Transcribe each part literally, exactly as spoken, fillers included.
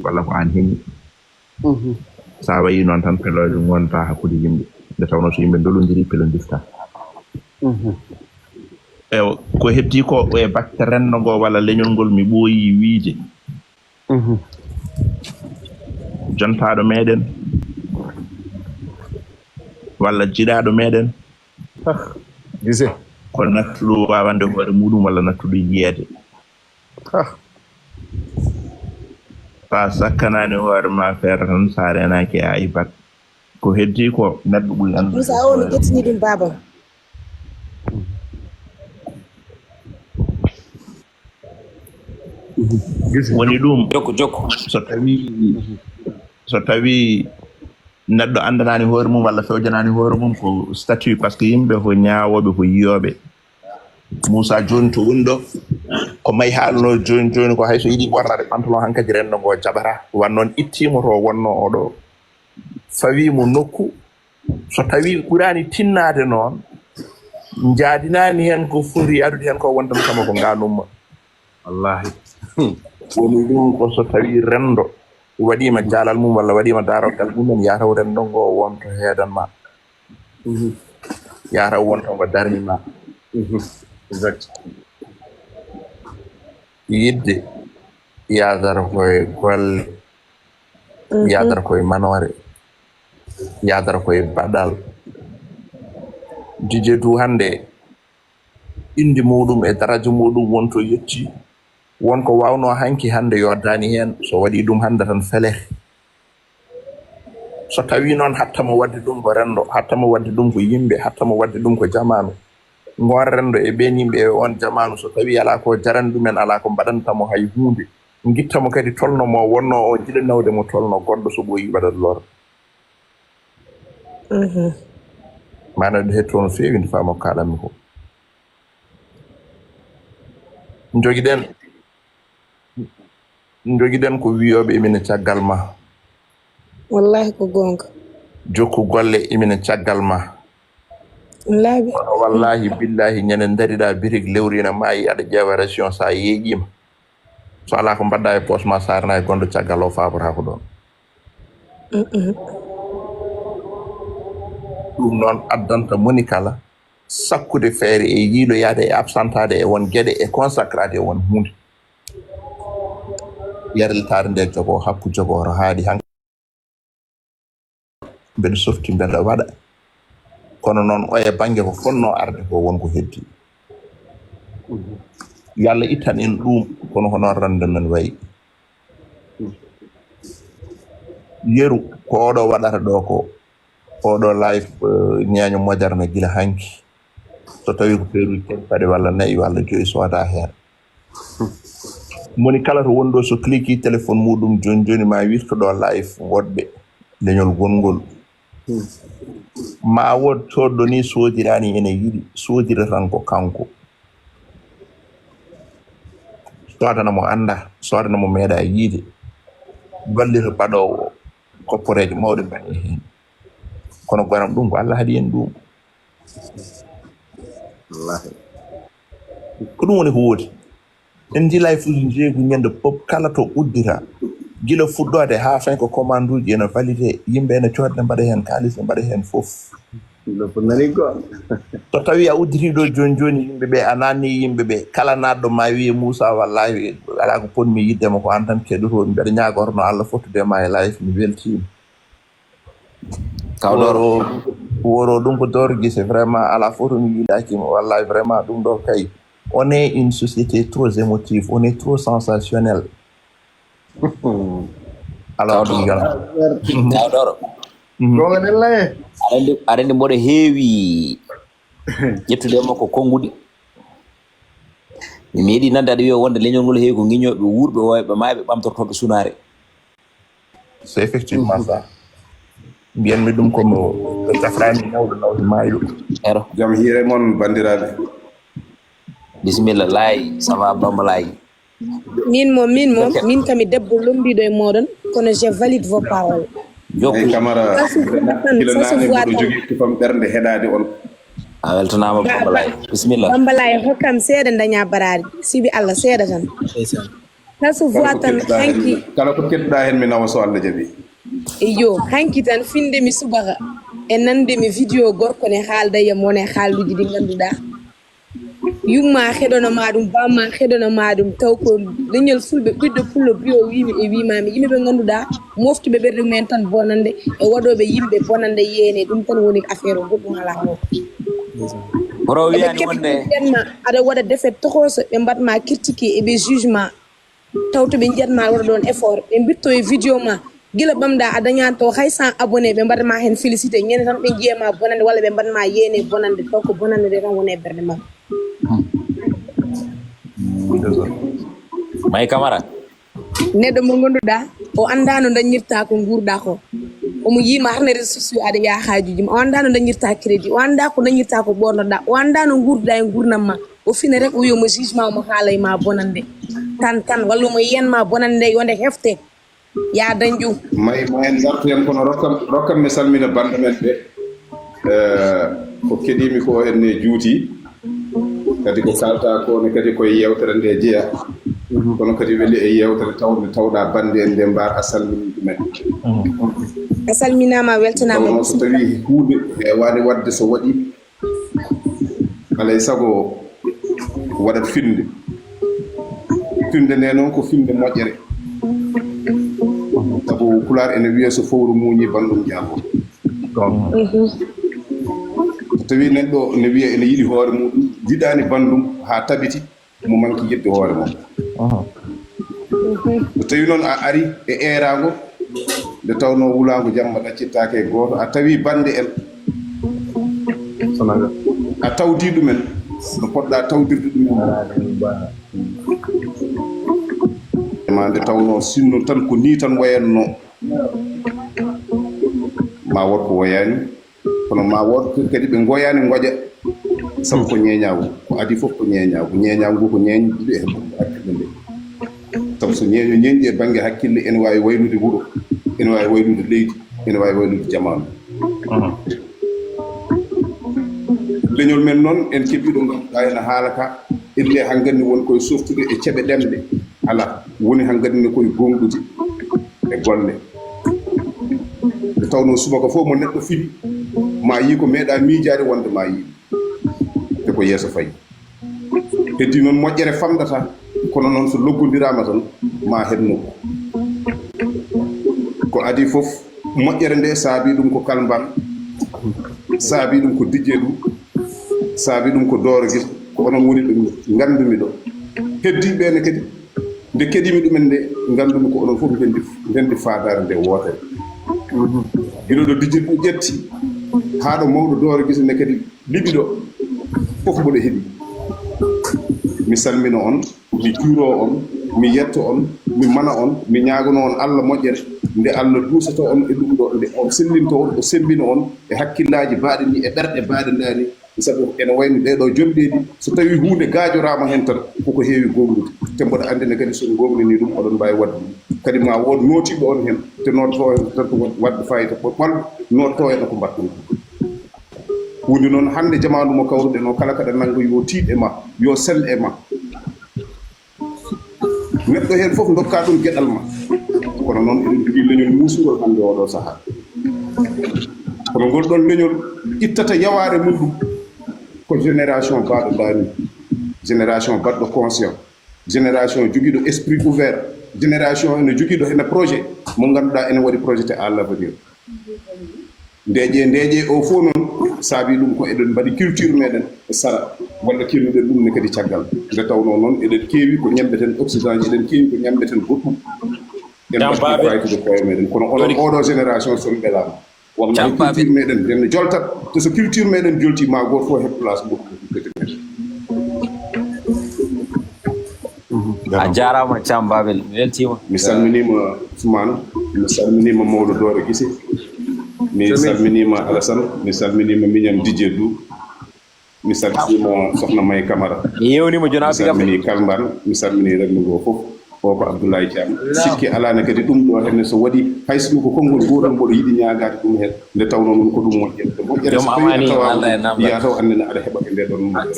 walla ko aan heñi. Sa wayi noon tan, pelooje ngonta hakkunde yimɓe, nde tawnoo so yimɓe ndolondiri, pelondirta. Ewa, ko heddi ko e batte renndo ngo walla leñol ngol, mi ɓooyi wiyde. Jontaaɗo meɗen walla jiɗaaɗo meɗen, Gise. Ko nattuɗo wawande hoore muɗum walla nattuɗo yiyeede? Sa sakkanani hoore ma feere tan, sa renaki a ibat. Ko heddi ko neɗɗo ɓuri andude. Musa o no ƴettini ɗum baba. Woni ɗum, Jokko jokko. So tawi so tawi neɗɗo andanani hoore mum walla fewjanani hoore mum, ko statut, parce que yimɓe ko ñawoɓe, ko yiyoɓe. Moussa joni to woni ɗo, ko may haalno joni joni, ko hayso yiɗi ɓornade pantalon hankadi renndo ngo jaɓata. Wan noon ittimo to wonno oɗo, fawimo nokku. So tawi ɓurani tinnade noon, jaadinani hen ko foti adude hen ko, wontan kama ko nganumma. Wallahi. Woni ɗum ko so tawi renndo waɗima jaalal mum walla waɗima daroggal mumen, yataw renndo ngo wonto heedan ma. Yataw wonto ngo darni ma. Yidde yadata koye golle, yadata koye manoore, yadata koye baɗal. Dije du hannde, inde muɗum e daraja muɗum wonto yetti. Won ko wawno hanki, hannde yoddani hen. So waɗi ɗum hannde tan fele. So tawi noon hattamo wadde ɗum ko renndo, hattamo wadde ɗum ko yimɓe, hattamo wadde ɗum ko jamaanu, ngon renndo e ɓen yimɓe e on jamaanu, so tawi ala ko jarani ɗumen, ala ko mbaɗantamo hay huunde, gittamo kadi tolno mo wonno o jiɗa nawde mo tolno goɗɗo, so ɓooyi waɗat lor. Mana ɗo hetto no feewi nde famo kaɗanmi ko. Jogiɗen jogiɗen ko wiyoɓe imina caggal ma. Wallahi ko gonga. Jokku golle imina caggal ma. Laabi. Wallahi billahi ñande dariɗa birig lewrina maayi aɗa ƴeewa région, sa yeeƴima, so ala ko mbaɗɗa e poche ma, sarana e gondo caggal o, fabata ko ɗon. Ɗum noon addanta moni kala sakkude feere e yiiloyaade e absentade e won geɗe e consacrade e won huunde. Yarlitaare nde jogo hakku jogo to haaɗi han. Mbeɗa softi, mbeɗa waɗa, kono noon oye bannge ko fonnoo arde ko won ko heddi. Yalla ittan en ɗum, kono ko noon rende men wayi. Yeru ko oɗo waɗata ɗo ko oɗo live, eh, ñeeño mojarna gila hanki. So tawi ko peeruji tati paɗe walla nayi walla joyi soda heen. Moni kala to woni ɗo, so cliquer téléphone muɗum joni joni ma wirto ɗo live woɗɓe leñol gongol. Ma wod soodɗo ni soodirani ene yiɗi, soodira tan ko kanko. Soodana mo annda, soodana mo meeɗa yiide. Wallita baɗoowo o, kopporeeje mawɗe mbaɗe heen. Kono goram ɗum ko Allah haɗi en ɗum. Ko ɗum woni ko woodi. En nji live uji jeegu ñande pop kala to uddita. Gila fuɗɗoode haa fin ko commande uji ene valide, yimɓe ene coodde mbaɗa heen kaalis, ne mbaɗa heen fof. So tawi a udditi ɗo joni joni yimɓe ɓe, a nanni yimɓe ɓe, kala naɗɗo ma wiye Moussa wallahi ala ko ponmi yiddema ko an tan keɗotomi, mbeɗa ñaagotono Allah fottude ma e live, mi weltima. Kaw Doro. Woro ɗum ko Doro Guissé, vraiment ala foto mi yiiɗakima wallahi, vraiment ɗum ɗo kay, on est une société trop émotive, on est trop sensationnel. Alors ɗum yona. Kaw Doro. Gonga ɗen laye. Aɗa andi mboɗo heewi ƴettude e makko konnguɗi. Mi meeɗi nande aɗa wiya wonde leñol ngol heewi ko giñoɓe, wuurɓe, wooɓe, mayɓe, ɓamtortoɓe sunaare. C'est effectivement ça. Mbiyanmi ɗum ko mo ɓe cafrani nawɗo nawde maayɗo. Ero. Jam hiire mon, banndiraaɓe. Bisimilla Laay, ça va Bamba Laay? Min moom, min moom, min kami debbo lombiɗo e moɗon, kono je valide vos paroles. Jokku. Ey Camara, Ça se voit tan, gila ça se naane voit mboɗo tan. Jogii tufam ɓernde heɗaade on. A weltanaama Bamba Laay. Bisimilla. Bamba Laay hokkam seeɗa daña baraade. Sibi Allah seeɗa tan. Ndeysaan. Ça se voit tan. Hanki, kala ko kedduɗa hen mi nawa so Allah jaɓi. Eyo, hanki tan finde mi subaka e nande mi vidéo gorko ne haalda e mo ne haaluji ɗi ngannduɗaa. Yumma heɗono ma ɗum, bamma heɗono ma ɗum, taw ko leñol fulɓe ɓiɗɗo pullo biyo wimi e wimami yimɓe ɓe ngannduɗaa moftuɓe ɓerɗe mumen tan bonande e waɗoɓe yimɓe bonande yene ɗum tan woni affaire o goɗɗum ala mo. Horo wiyani wonde Ɓenma aɗa waɗa défaite tokoso ɓe mbatma critiqué e ɓe jugement. Taw to ɓe njiyat ma waɗa ɗon effort ɓe mbitto e vidéo ma gila ɓamɗa a dañani taw hay cent abonné ɓe mbaɗa ma hen félicité ñande tan ɓe njiya ma bonande walla ɓe mbaɗa ma yeene bonande taw ko bonande nde tan woni e ɓerɗe ma. May Camara. Neɗɗo mo gonduɗa o anda no dañirta ko nguurɗa ko, omo yima har ne réseau sociaux aɗa yaha hajuji ma o anda no dañirta crédit o anda ko dañirta ko ɓornoɗa o anda no nguurduɗa e gurdam ma. O fina rek o wiya mo jugement omo haala e ma bonande tan tan walla omo yiyan ma bonande nde yo nde hefte. Ya dañ ɗum. May ma en dartu hen kono rokkam rokkam mi salmina bande men ɓe. Eh, ko keɗimi ko enne juuti kadi ko kalta ko ne kadi koye yewtere nde jeeya. Kono kadi weli e yewtere tawde tawɗa bande en nde mbar a salmini ɗumen. A salminama a weltanama. Tawno so tawi hunde hewani wadde so waɗi alay sago waɗat finde. Finde nde noon ko finde moƴƴere. Sabu pulaar ene wiya so fowru muuñi banndum jaabo. So tawi neɗɗo ne wiya ene yiɗi hoore muɗum yiɗani banndum ha tabiti mo manki yidde hoore mum. So tawi noon a ari e eeraango nde tawnoo wulaango jamma ɗaccittaake e gooto a tawi bannde en a tawdi ɗumen no poɗɗa tawdirde ɗumen. Ma nde tawnoo sinno tan ko nii tan wayatnoo ma wood ko woyaani. Kono ma wood kadi ɓe ngoyaani ngoƴa sabu ko ñeeñaagu. Ko adii fof ko ñeeñaagu. Ñeeñaagu ngu ko ñeeñde e hakkille nde. Sabu so ñeeño ñeeñi e bannge hakkille ene waawi waylude wuro, ene waawi waylude leydi, ene waawi waylude jamaanu. Leñol men noon en keɓii ɗo ngannduɗaa ene haala ka elle hanganni won koye softude e ceɓe ɗemɗe alaa woni hanganni ne koye gonɗude e golle. Nde tawnoo subaka fof mo neɗɗo fini ma yii ko meeɗa miijaade wonde ma yii te ko yeeso fayi. Heddi noon moƴƴere famɗata kono noon so loggondirama tan ma heɓ nokku. Ko adii fof moƴƴere nde saabi ɗum ko kalmban saabi ɗum ko dijjedu saabi ɗum ko dooro gis ko onon woni ɓe ngandumi ɗo. Heddi ɓene kadi nde keɗimi ɗumen nde ngandumi ko onon fof ndendi ndendi fadare nde wootere. Gila ɗo dijjedu ƴetti haa ɗo mawɗo dooro gis nde kadi liɓi ɗo fof mboɗo heɗi. Mi salmino on mi juuro on mi yetto on mi mana on mi ñaagono on allah moƴƴere nde allah duusoto on e ɗum ɗo nde on sellinto on o sembino on e hakkillaaji baaɗe ni e ɓerɗe baaɗe ndani. Sabu ene wayno ɗee ɗoo jomɗeeɗi so tawii huunde gaajoraama heen tan koko heewi goongnude. Te mboɗo anndi ne kadi so en goongninii ɗum oɗon mbaawi waɗde ɗum. Kadi ma wood nootiiɓe on heen te noototoo heen tan ko waɗde faayida ɓolɗo noototoo heen ko mbaɗɗon. Huunde noon hannde jamaanu mo kawruɗen o kala kaɗa nannga yo tiiɗ e ma yo sell e ma. Neɗɗo heen fof ndokka ɗum geɗal ma. Kono noon eɗen jogii leñol muusngol hannde oɗo sahaa. Kono ngol ɗon leñol ittata yawaare mum ɗum ko génération baɗo daani génération baɗɗo conscient génération jogiiɗo esprit ouvert génération ene jogiiɗo hene projet mo ngannduɗaa ene waɗi projet à l'avenir. Ndeeƴe ndeeƴe o fof noon saabi ɗum ko eɗen mbaɗi culture meɗen e sara walla kelnuɗen ɗum ne kadi caggal nde tawnoo noon eɗen keewi ko ñamɓeten oxygent eɗen keewi ko ñamɓeten goɗɗum en mbaɗi faytude koye meɗen kono onon oɗo génération son ɓelama wallahi culture meɗen ene joltat te so culture meɗen jolti ma goto fof heɓ place goɗɗum kadi meɗen. A jarama Thiam Babel, mi weltima. Mi salminima Ousmane, mi salminima mawɗo Doore Gise, mi salminima Alassane, mi salminima miñam Didier Dou, mi salminima sohna May Camara. Mi yewnima jona mi salmini Kalmban, mi salmini rendo ngo fof. O ko Abdoulaye Thiam. Sikke alaa ne kadi ɗum ɗo henne so waɗi hay sinno ko konngol gootol mboɗo yiɗi ñaagaade ɗum heen nde tawnoo noon ko ɗum moƴƴere. Moƴƴere so tawii a tawaama ɗum yiyaa taw annene aɗa heɓa e ndee ɗoon moƴƴere.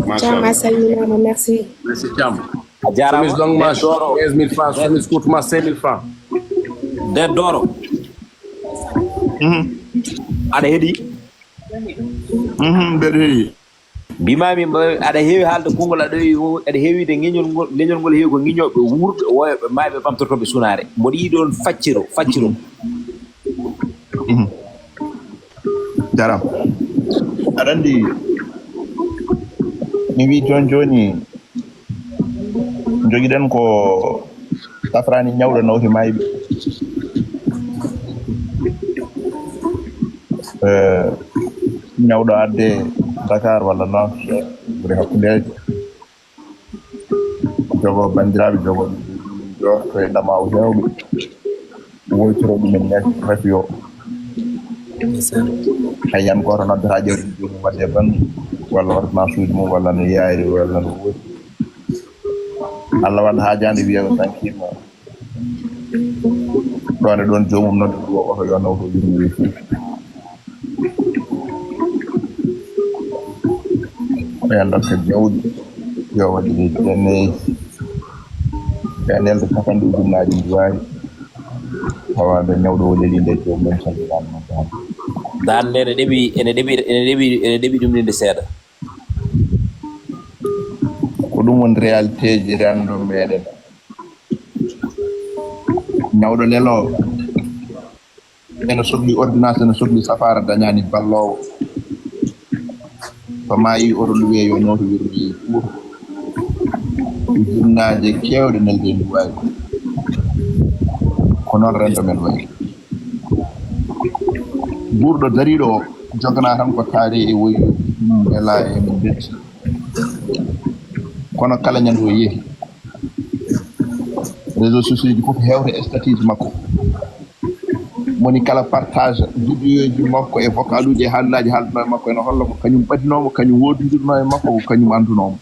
Machallah. Merci. Merci Thiam. A jarama. Chemise longue manche, quinze mille francs. Chemise courte manche, cinq mille francs. Nder Doro. Aɗa heɗi? Mhm, mbeɗa heɗi. Mbimami aɗa heewi haalde konngol, aɗa heewi aɗa heewi de geñol ngol, leñol ngol heewi ko geñoɓe wuurɓe, woyoɓe, mayɓe, ɓamtortoɓe sunaare. Mboɗo yiɗi on facciro facciro. Jaram. Aɗa anndi, mi wi jooni jooni, jogiɗen ko safraani ñawɗo nawti mayɓe. Eh, ñawɗo adde Dakar walla non, ɓuri hakkundeejo. Jogo banndiraaɓe, jogo joorto e ndamaawu heewɓe. Woytoro ɗumen ñaaki rafi o. Hay yan gooto noddata ƴeewde joomum wadde e banndum, walla ordonnance uji mum, walla no yaayri, walla no woodi. Allah waɗa haajaande wiya o tankiima. Ɗoone ɗoon joomum nodda ɗum o oto yo nawto yurmo e fuu. Ɓe ndokke jawdi yo waɗi jenne. Ɓe nelda capanɗe ujunnaaji nduwaari. Tawa nde ñawɗo o leli nde joomum salminaama. Dan nde ene ɗeɓi ene ɗeɓi ene ɗeɓi ene ɗeɓi ɗum nde seeɗa. Ko ɗum woni réalité ji renndo meɗen. Ñawɗo leloowo ene sokli ordonnance, ene sokli safaara, dañaani balloowo. So maayi oto luwe yo nooto wirmoye pour ujunnaaje keewɗe nelde nduwaari. Ko noon renndo men wayi. Guurɗo dariiɗo o jogana tan ko taari e woyuuji, mbela e mbeti. Kono kala ñande o yehi, réseau sociaux ji fof hewta e statut ji makko. Moni kala partage vidéo ji makko e vocal uji e haalullaji haalduno e makko, ene holla ko kañum ɓadinoomo, kañum woodindirno e makko, ko kañum andunomo.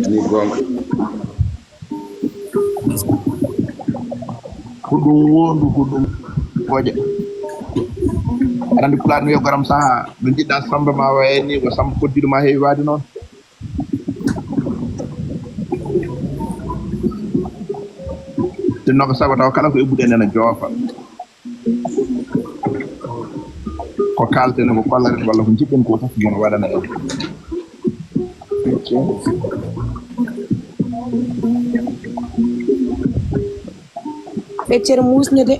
Ni gonga. Ko ɗum wondu, ko ɗum goƴa. Aɗa anndi pulaar mi yo garam saha no jiɗɗa samba ma waye ni, ko samba koddiɗo ma heewi waade noon. Sinno ko saba taw kala ko e buɗe nena joofa. Ko kalten, ko kollaten walla ko jiɗɗen ko fof, yono waɗana en. Ɓeccere muusne de.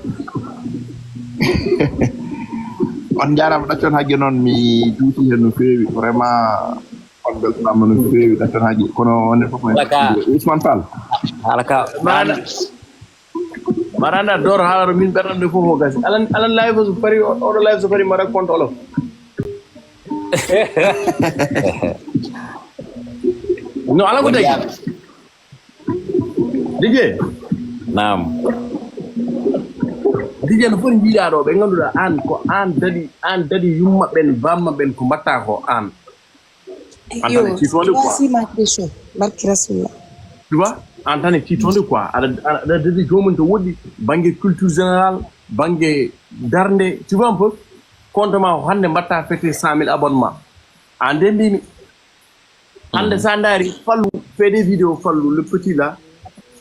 On njaaraama, ɗaccon hajje noon, mi juuti heen no feewi vraiment. On mbeltanaama no feewi, ɗaccon hajje, kono onen fof en. Ousmane Fall. Hala ka. Maranda dor halar min ɓerɗam nde fof o gasi. Alan alan live so pari, oɗo live so pari mbaɗa compte olof. No ala ko tagi. Dije. Naam. Dije no foti mbiɗa ɗo ɓe ngannduɗaa aan ko aan daɗi, aan daɗi yumma ɓen, bamma ɓen, ko mbatta ko aan. Yo, tu vois, si ma question, barki Rasulullah. Tu vois, aan tan e tiitonde quoi. Aɗa aɗa daɗi joomum to woɗɗi, bannge culture générale, bannge darnde, tu vois un peu. Compte ma o hannde mbatta fete cent mille abonnement. Aan de mbimi. Hannde sa ndaari Fallu, fait des vidéos Fallu, le petit là,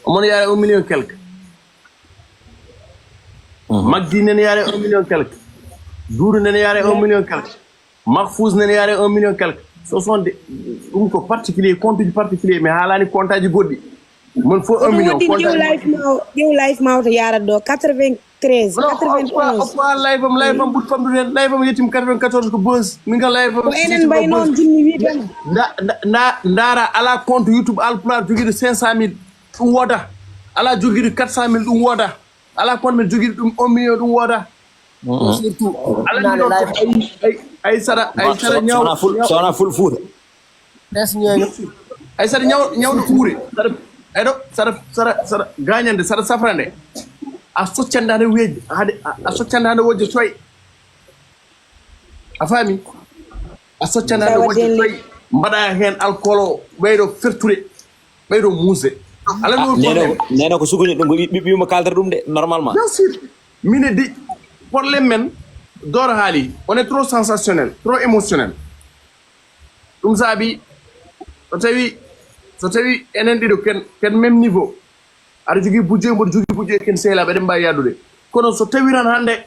omo yare un million quelque. Magdi nene yare un million quelque. Duudu nene yare un million quelque. Mahfouz nene yare un million quelque. Ce sont des, ɗum ko particulier, compte ji particulier, mi haalani compte aji goɗɗi. Mon fof un million. Woɗɗi ƴew live ma o, ƴew live ma o to yarat ɗo quatre-vingt-treize, quatre-vingt-onze. Oppa live am, live am ɓuri famɗude heen, live am yettim quatre-vingt-quatorze ko buzz. Min kam live am. Ko enen mbayi noon jinmi wiidema. Ndaara ala compte YouTube Alpulaar jogiiɗo cinq cent mille, ɗum wooda. Ala jogiiɗo quatre cent mille, ɗum wooda. Ala compte men jogiiɗo ɗum un million, ɗum wooda. Surtout ala min ay ay saɗa ay saɗa ñaw. Sona ful ful fuuta. Ay saɗa ñaw ñawɗo uure, saɗa eɗo saɗa saɗa saɗa gañande, saɗa safrande. A soccande hande weji hade, a soccande hande wojjo coy. A faami? A soccande hande wojjo coy, mbaɗa heen alcool o, ɓeyɗo fertude, ɓeyɗo muusde. Ala no neno neno ko sukuñi ɗum ko ɓiɓɓe mo kaldata ɗum de normalement. Bien sûr. Mine de problème men Doro haali, on est trop sensationnel, trop émotionnel. Ɗum saabi, so tawi, so tawi enen ɗiɗo ken, ken même niveau, aɗa jogii bujjoy, mboɗo jogii bujjoy, ken sehlaaɓe, eɗen mbaawi yaadude. Kono so tawi tan hannde,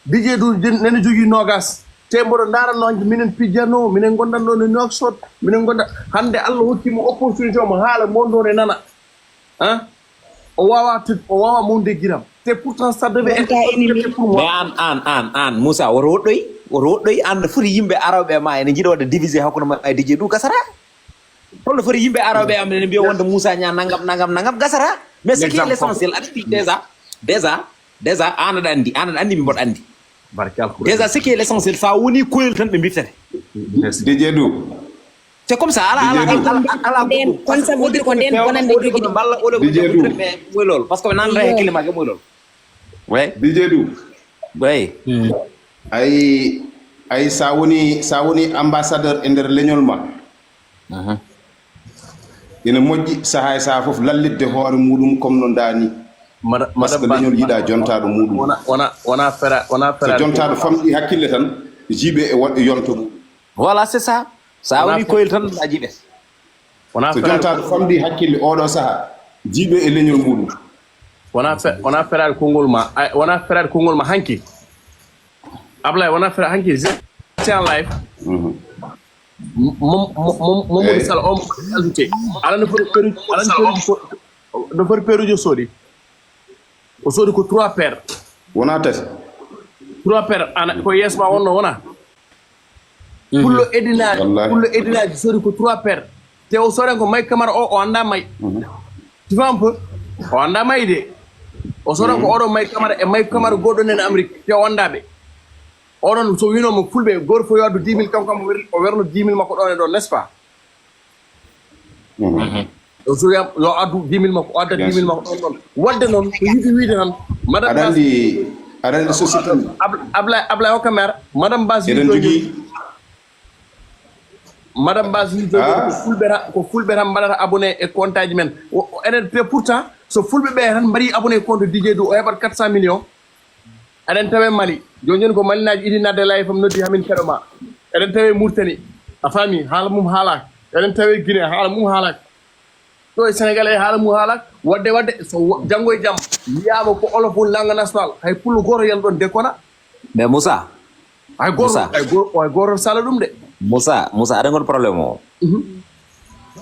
Didier Doudou nene jogii noogas, te mboɗo ndaarannoo hanki minen pijjatnoo, minen ngondanɗo no Nouakchott, minen ngonda, hannde Allah hokki mo opportunité, omo haala, mo ndon e nana. Hein? O waawaa tut, o waawaa mawnude giram. Te pourtant, ça devait être une opportunité pour moi. Mais an, an, an, an, Moussa, woto woɗɗoy, woto woɗɗoy, an no foti yimɓe arooɓe e ma, ene njiɗa waɗde divisé hakkunde ma e Didier Doudou, gasata. Holno foti yimɓe arooɓe am ene mbiya wonde Moussa Niang nangam, nangam, nangam, gasata. Mais ce qui est l'essentiel, aɗa anndi déjà, déjà, déjà, an aɗa anndi, an aɗa anndi, min mboɗo anndi. Déjà, ce qui est l'essentiel, sa woni koyel tan ɓe mbiftete. Didier Doudou. C'est comme ça, ala, ala, ala, ala, ala, Nden, kon ça veut dire ko nden bonande jogii ɗum. Mballa ole ko jogii ɗum e moy lool, parce que ɓe nanata e hakkille ma ke moy lool. Ouais. Didier Doudou. Ouais. Ay, ay, sa woni, sa woni ambassadeur e nder leñol ma. Ina moƴƴi sahaa e sahaa fof lallitde hoore muɗum comme no ndaani. Parce que leñol yiɗa jontaaɗo muɗum. Wona, wona, wona fera, wona so fera. Jontaaɗo famɗi hakkille tan, jiiɓe e waɗ-, yonto ɗum. Voilà, c'est ça. Sa woni koyel tan a jiiɓe. So jontaaɗo famɗi hakkille oɗo sahaa, jiiɓe e leñol muɗum. Wona fe, wona feraade konngol ma, ay, wona feraade konngol ma hanki. Ablaye, wona feraade hanki, c'est en live. Mom, mom, mom, Mamadou Sall, on ajouté. Ala no foti peru, ala no foti ko, no foti perujo soodi. O soodi ko trois paires. Wona tati. Trois paires, ana, ko yeeso ma wonno, wona? Pullo edinaaji, pullo edinaaji soodi ko trois paires. Te o soran ko May Camara o, o annda May. Tu vois un peu? O annda May de. O soran ko oɗo May Camara e May Camara goɗɗo nen Amérique. Te o annda ɓe. Oɗon so wino mo fulɓe, goto fof yo addu dix mille, kanko kam o wer-, o werno dix mille makko ɗon e ɗon, n'est-ce pas? O so wiyam yo addu dix mille makko, o adda dix mille makko ɗon ɗon. Wadde noon, ko yiɗi wiide tan, Madame Aɗa Bass, anndi, aɗa anndi so sittan. Ab-, Ablaye, Ablaye hokka maire, Madame Bass Eɗen wi jogii. Madame Bass wi joni ko fulɓe tan, ko fulɓe tan mbaɗata abonné e compte aji men. O, o, enen te pourtant, so fulɓe ɓe tan mbaɗi abonné e compte Didier Doudou, o heɓat quatre cent millions. Eɗen tawe Mali. Jooni jooni ko Malinaaji idi nadde live am noddi hamin keɗo ma. Eɗen tawe Mauritanie. A faami, haala mum haalaaka. Eɗen tawe Guinée, haala mum haalaaka. Ɗo e Sénégal e haala mum haalaaka. Wadde, wadde, so wo-, janngo e jam, wiyaama ko Olof woni langue national, hay pullo gooto yalla ɗon dekona. Mais Moussa, Hay gooto, Moussa. Hay gooto, hay gooto sala ɗum de. Moussa, Moussa, aɗa anndi problème o.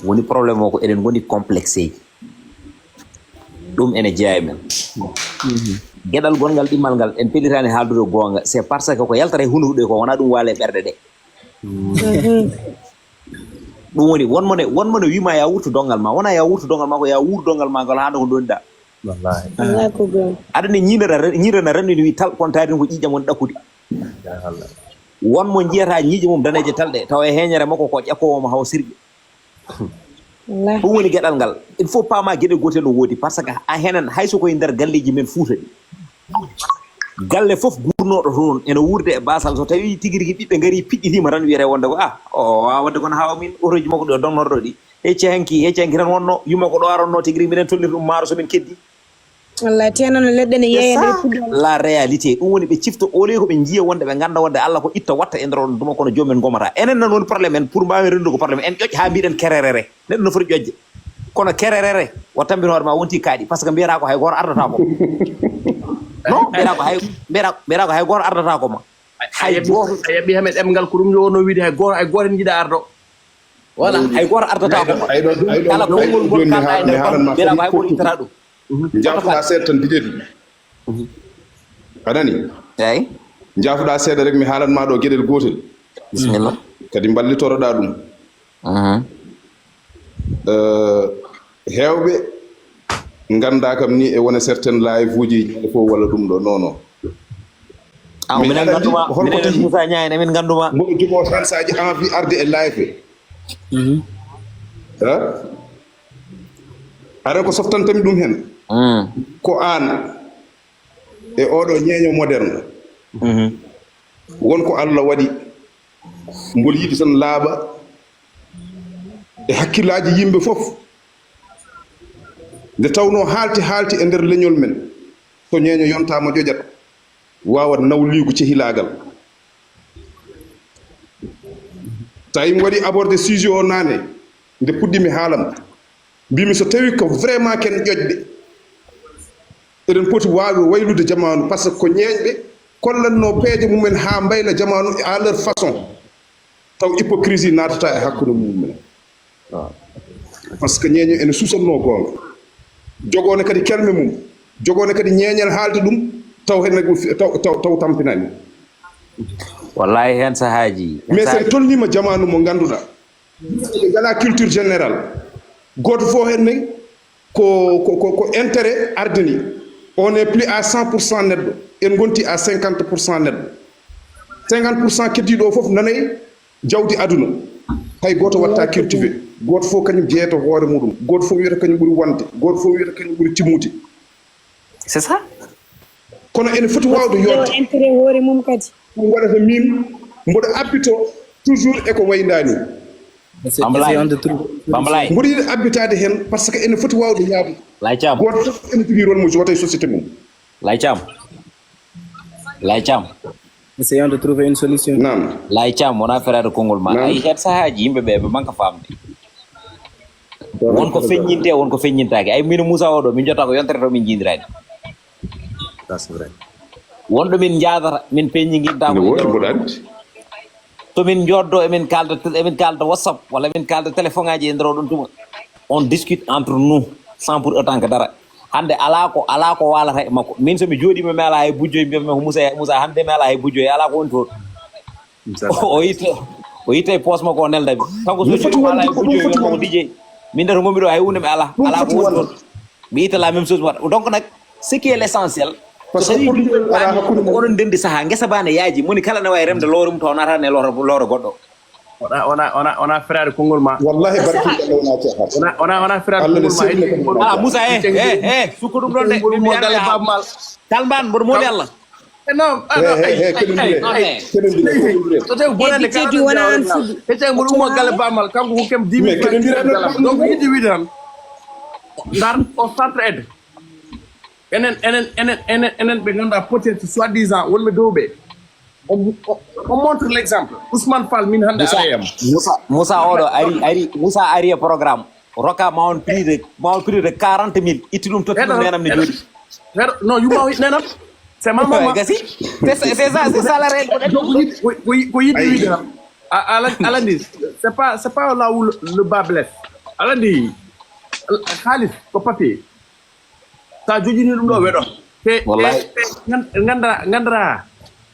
Woni problème o ko eɗen ngoni complexé. Ɗum ene jeyaa e men. Geɗal gonngal ɗimmal ngal, en pellitaani haaldude goonga. C'est parce que ko yaltata e hunuuɗe ko wonaa ɗum waale ɓerɗe ɗe. Ɗum woni, won mo ne, won mo ne wii ma ya wurtu donngal ma. Wonaa ya wurtu donngal ma, ko ya wuur donngal ma ngal haa nde ko ndonɗaa. Wallahi. Wallahi ko goonga. Aɗa anndi ñiiñre na ren-, ñiiñre na renndini wi tal, kono taari ɗum ko ƴiiƴam woni ɗakkude. Won mo njiyata ñiiƴe mum daneeje tal ɗe, tawa e heeñere makko ko ƴakkowo mo hawa sirƴe. Wallahi. Ɗum woni geɗal ngal. Il faut paama geɗe gootel no woodi, parce que a henen hay so koye nder galleeji men Fuuta ɗi. Galle fof guurnooɗo toon ene wuurde e baasal, so tawii tigi rigi ɓiɓɓe ngarii piɗɗitiima tan wiyete wonde ko ah o waawaa waɗde kono hawa min otoji makko ɗi o donnorɗo ɗi. Hecci hanki, hecci hanki tan wonno yumma ko ɗo aronnoo tigi rigi, minen tolnir ɗum maaro so min keddi. Wallahi, teno no leɗɗe ne yeeya nder puɗɗi. La réalité, ɗum woni ɓe cifto au lieu ko ɓe njiya wonde ɓe ngannda wonde Allah ko itta watta e nder on duma kono joomum en ngomata. Enen nan woni problème en pour mbaawen renndude ko problème en ƴoƴ haa mbiɗen kererere. Neɗɗo no foti ƴoƴde. Kono kererere o tambito hoore ma wonti kaaɗi parce que mbiyata ko hay gooto ardata ko. Non, mbiyata ko hay, mbiyata, mbiyata ko hay gooto ardata ko ma. Hay gooto. A yaɓi hamen ɗemngal ko ɗum yo wonno wiide hay gooto, hay gooto en jiɗa ardo. Voilà, hay gooto ardata ko ma. Ay ɗon, ay ɗon, Kala ay ɗon konngol ngol jonni kalɗa haa, e mi nder haalan kon, ma mbiyata ko fof hay gooto ittata ɗum. Njaafuɗaa seeɗa tan Didier. A nani? Eeyi. Njaafuɗaa seeɗa rek mi haalan ma ɗo geɗel gootel. Bisimilla. Kadi mballitoroɗaa ɗum. Mhm. Euh, heewɓe nganndaa kam ni e wona certaine live uji ñande fof walla ɗum ɗo. Non, non. Aw, Mi minen aɗa ngannduma, anndi holko minen tahi? Moussa Niang en, emin ngannduma. Mboɗo jogoo tan so aji envie arde e live. Ha? Aɗa ko softantami ɗum heen. Mm. Ko aan e oɗo ñeeño moderne. Mhm. Won ko Allah waɗi. Mbol yiɗi tan laaɓa e hakkillaaji yimɓe fof. Nde tawnoo haalti haalti e nder leñol men, so ñeeño yontaama ƴoƴat, waawat nawliigu cehilaagal. Tawi mi waɗi aborder sujet o naane, nde puɗɗimi haalam. Mbimi so tawi ko vraiment ken ƴoƴɓe, eɗen poti waawi waylude jamaanu, parce que ko ñeeñɓe kollanno peeje mumen haa mbayla jamaanu à leur façon. Taw hypocrisie naatata e hakkunde mumen. Waaw. Parce que ñeeño ene susanno goonga. Jogone kadi kelme mum. Jogone kadi ñeeñal haalde ɗum, taw henne ko fi-, taw, taw, taw tampinani. Wallahi, heen sahaaji, heen Mais sen sahaaji. Tolnima jamaanu mo ngannduɗaa ɓe ngala culture générale. Gooto fof henne ko, ko, ko, ko intérêt ardini. On n'est plus à cent pour cent neɗɗo. En ngonti à cinquante pour cent neɗɗo. Cinquante pour cent keddiiɗo o fof nanay jawdi aduna. Hay gooto watta cultivé. Gooto fof kañum jeeyata hoore muɗum. Gooto fof wiyata kañum ɓuri wonde. Gooto fof wiyata kañum ɓuri timmude. C'est ça. Kono ene foti waawde Yo yodde. Intérêt hoore mum kadi. Ɗum waɗata min mboɗo abbito toujours e ko wayndani. Essaye- Bambalay. Essayons de trouver. Bambalay. Mboɗo yiɗi abbitaade heen parce que ene foti waawde yaabude. Lay Caam. Gooto fof ene jogii rôle mo jouata e société mum. Lay Caam. Lay Caam. Essayons de trouver une solution. Naam. Lay Caam, wona feraade konngol ma. Naam. Ay, heen sahaaji yimɓe ɓe, ɓe manka faamde. Won ko feññinte, won ko feññintaake. Ay, min Moussa oɗo, min jotta ko yontere to min jiidirani. Ça, c'est vrai. Wonɗo min njaadata, min peññinginta Ne ko woodi nder mboɗo oɗo. Anndi. To min joddo, emin kalda, emin kalda WhatsApp, walla emin kalda téléphone aji e nder oɗon tuma. On discute entre nous, sans pour autant que dara. Hannde alaa ko, alaa ko waalata e makko. Min so mi jooɗiima, mi alaa hay bujjoy, mbiyatmi ko Moussa, Moussa, hannde mi alaa hay bujjoy, alaa ko woni toon. O itta, o itta e poos makko, o nelda mi. Kanko so Ɗum foti jooɗiima alaa hay wonde, ɗum bujjoy, foti wiyatmi ko wonde. D J. Min dara ngonmi ɗo hay huunde mi alaa, Ɗum alaa ko foti woni wonde. Toon. Mi itta la même chose mi waɗa. Donc nag, ce qui est l'essentiel, Parce so que tawi pour dire, alaa hakkunde mum. oɗon ndenndi sahaa, ngesa baa ne yaaji, moni kala ne waawi remde lowre mum taw naata ne lowre, lowre goɗɗo. Wona, wona, wona, wona feraade konngol ma. Wallahi, barki Allah wona caaxaan. Wona, wona, wona feraade Allah ne konngol ma. Selli ko wona. Ala Moussa, eh, eh, eh, sukko ɗum ɗon de. Konngol Min mo mbiya galle mi Baaba Maal. Kalban, mboɗo mooli Allah. Eh, non, ah, Eh, non, eh, ay, eh, ay, keɗen ay, mbiyee, ay. keɗen mbiyee, keɗen mbiyee. So tawi bonande Heddi Teddy wona aan fuɗi. Hecca mo ɗum mo galle Baaba Maal, kanko ko kem dix mille Mais keɗen mbiyee francs. Donc, yiɗi wiide tan, dans au centre aide. Enen, enen, enen, enen, enen ɓe ngannduɗaa peut-être soi-disant wonɓe dow ɓe. On, on, on montre l'exemple. Ousmane Fall, min hannde Moussa, alaa e am. Moussa, Moussa oɗo ari, ari, Moussa ari e programme. Rokka ma on prix de, ma on prix de quarante mille. Itti ɗum totti ɗum nenam ne jooɗi. Heɗo, non, yumma o nenam. C'est ma maman. Gasi. C'est ça, c'est ça, c'est ça la règle. Donc, ko yiɗi, ko, ko, ko yiɗi wiide tan. A, ala, ala ndi, c'est pas, c'est pas là où le, le bas blesse. Ala ndi, haalis ko papier. Sa jojini ɗum ɗo weɗo. Te, Wallahi. te, te, ngan-, ngandra, ngandra,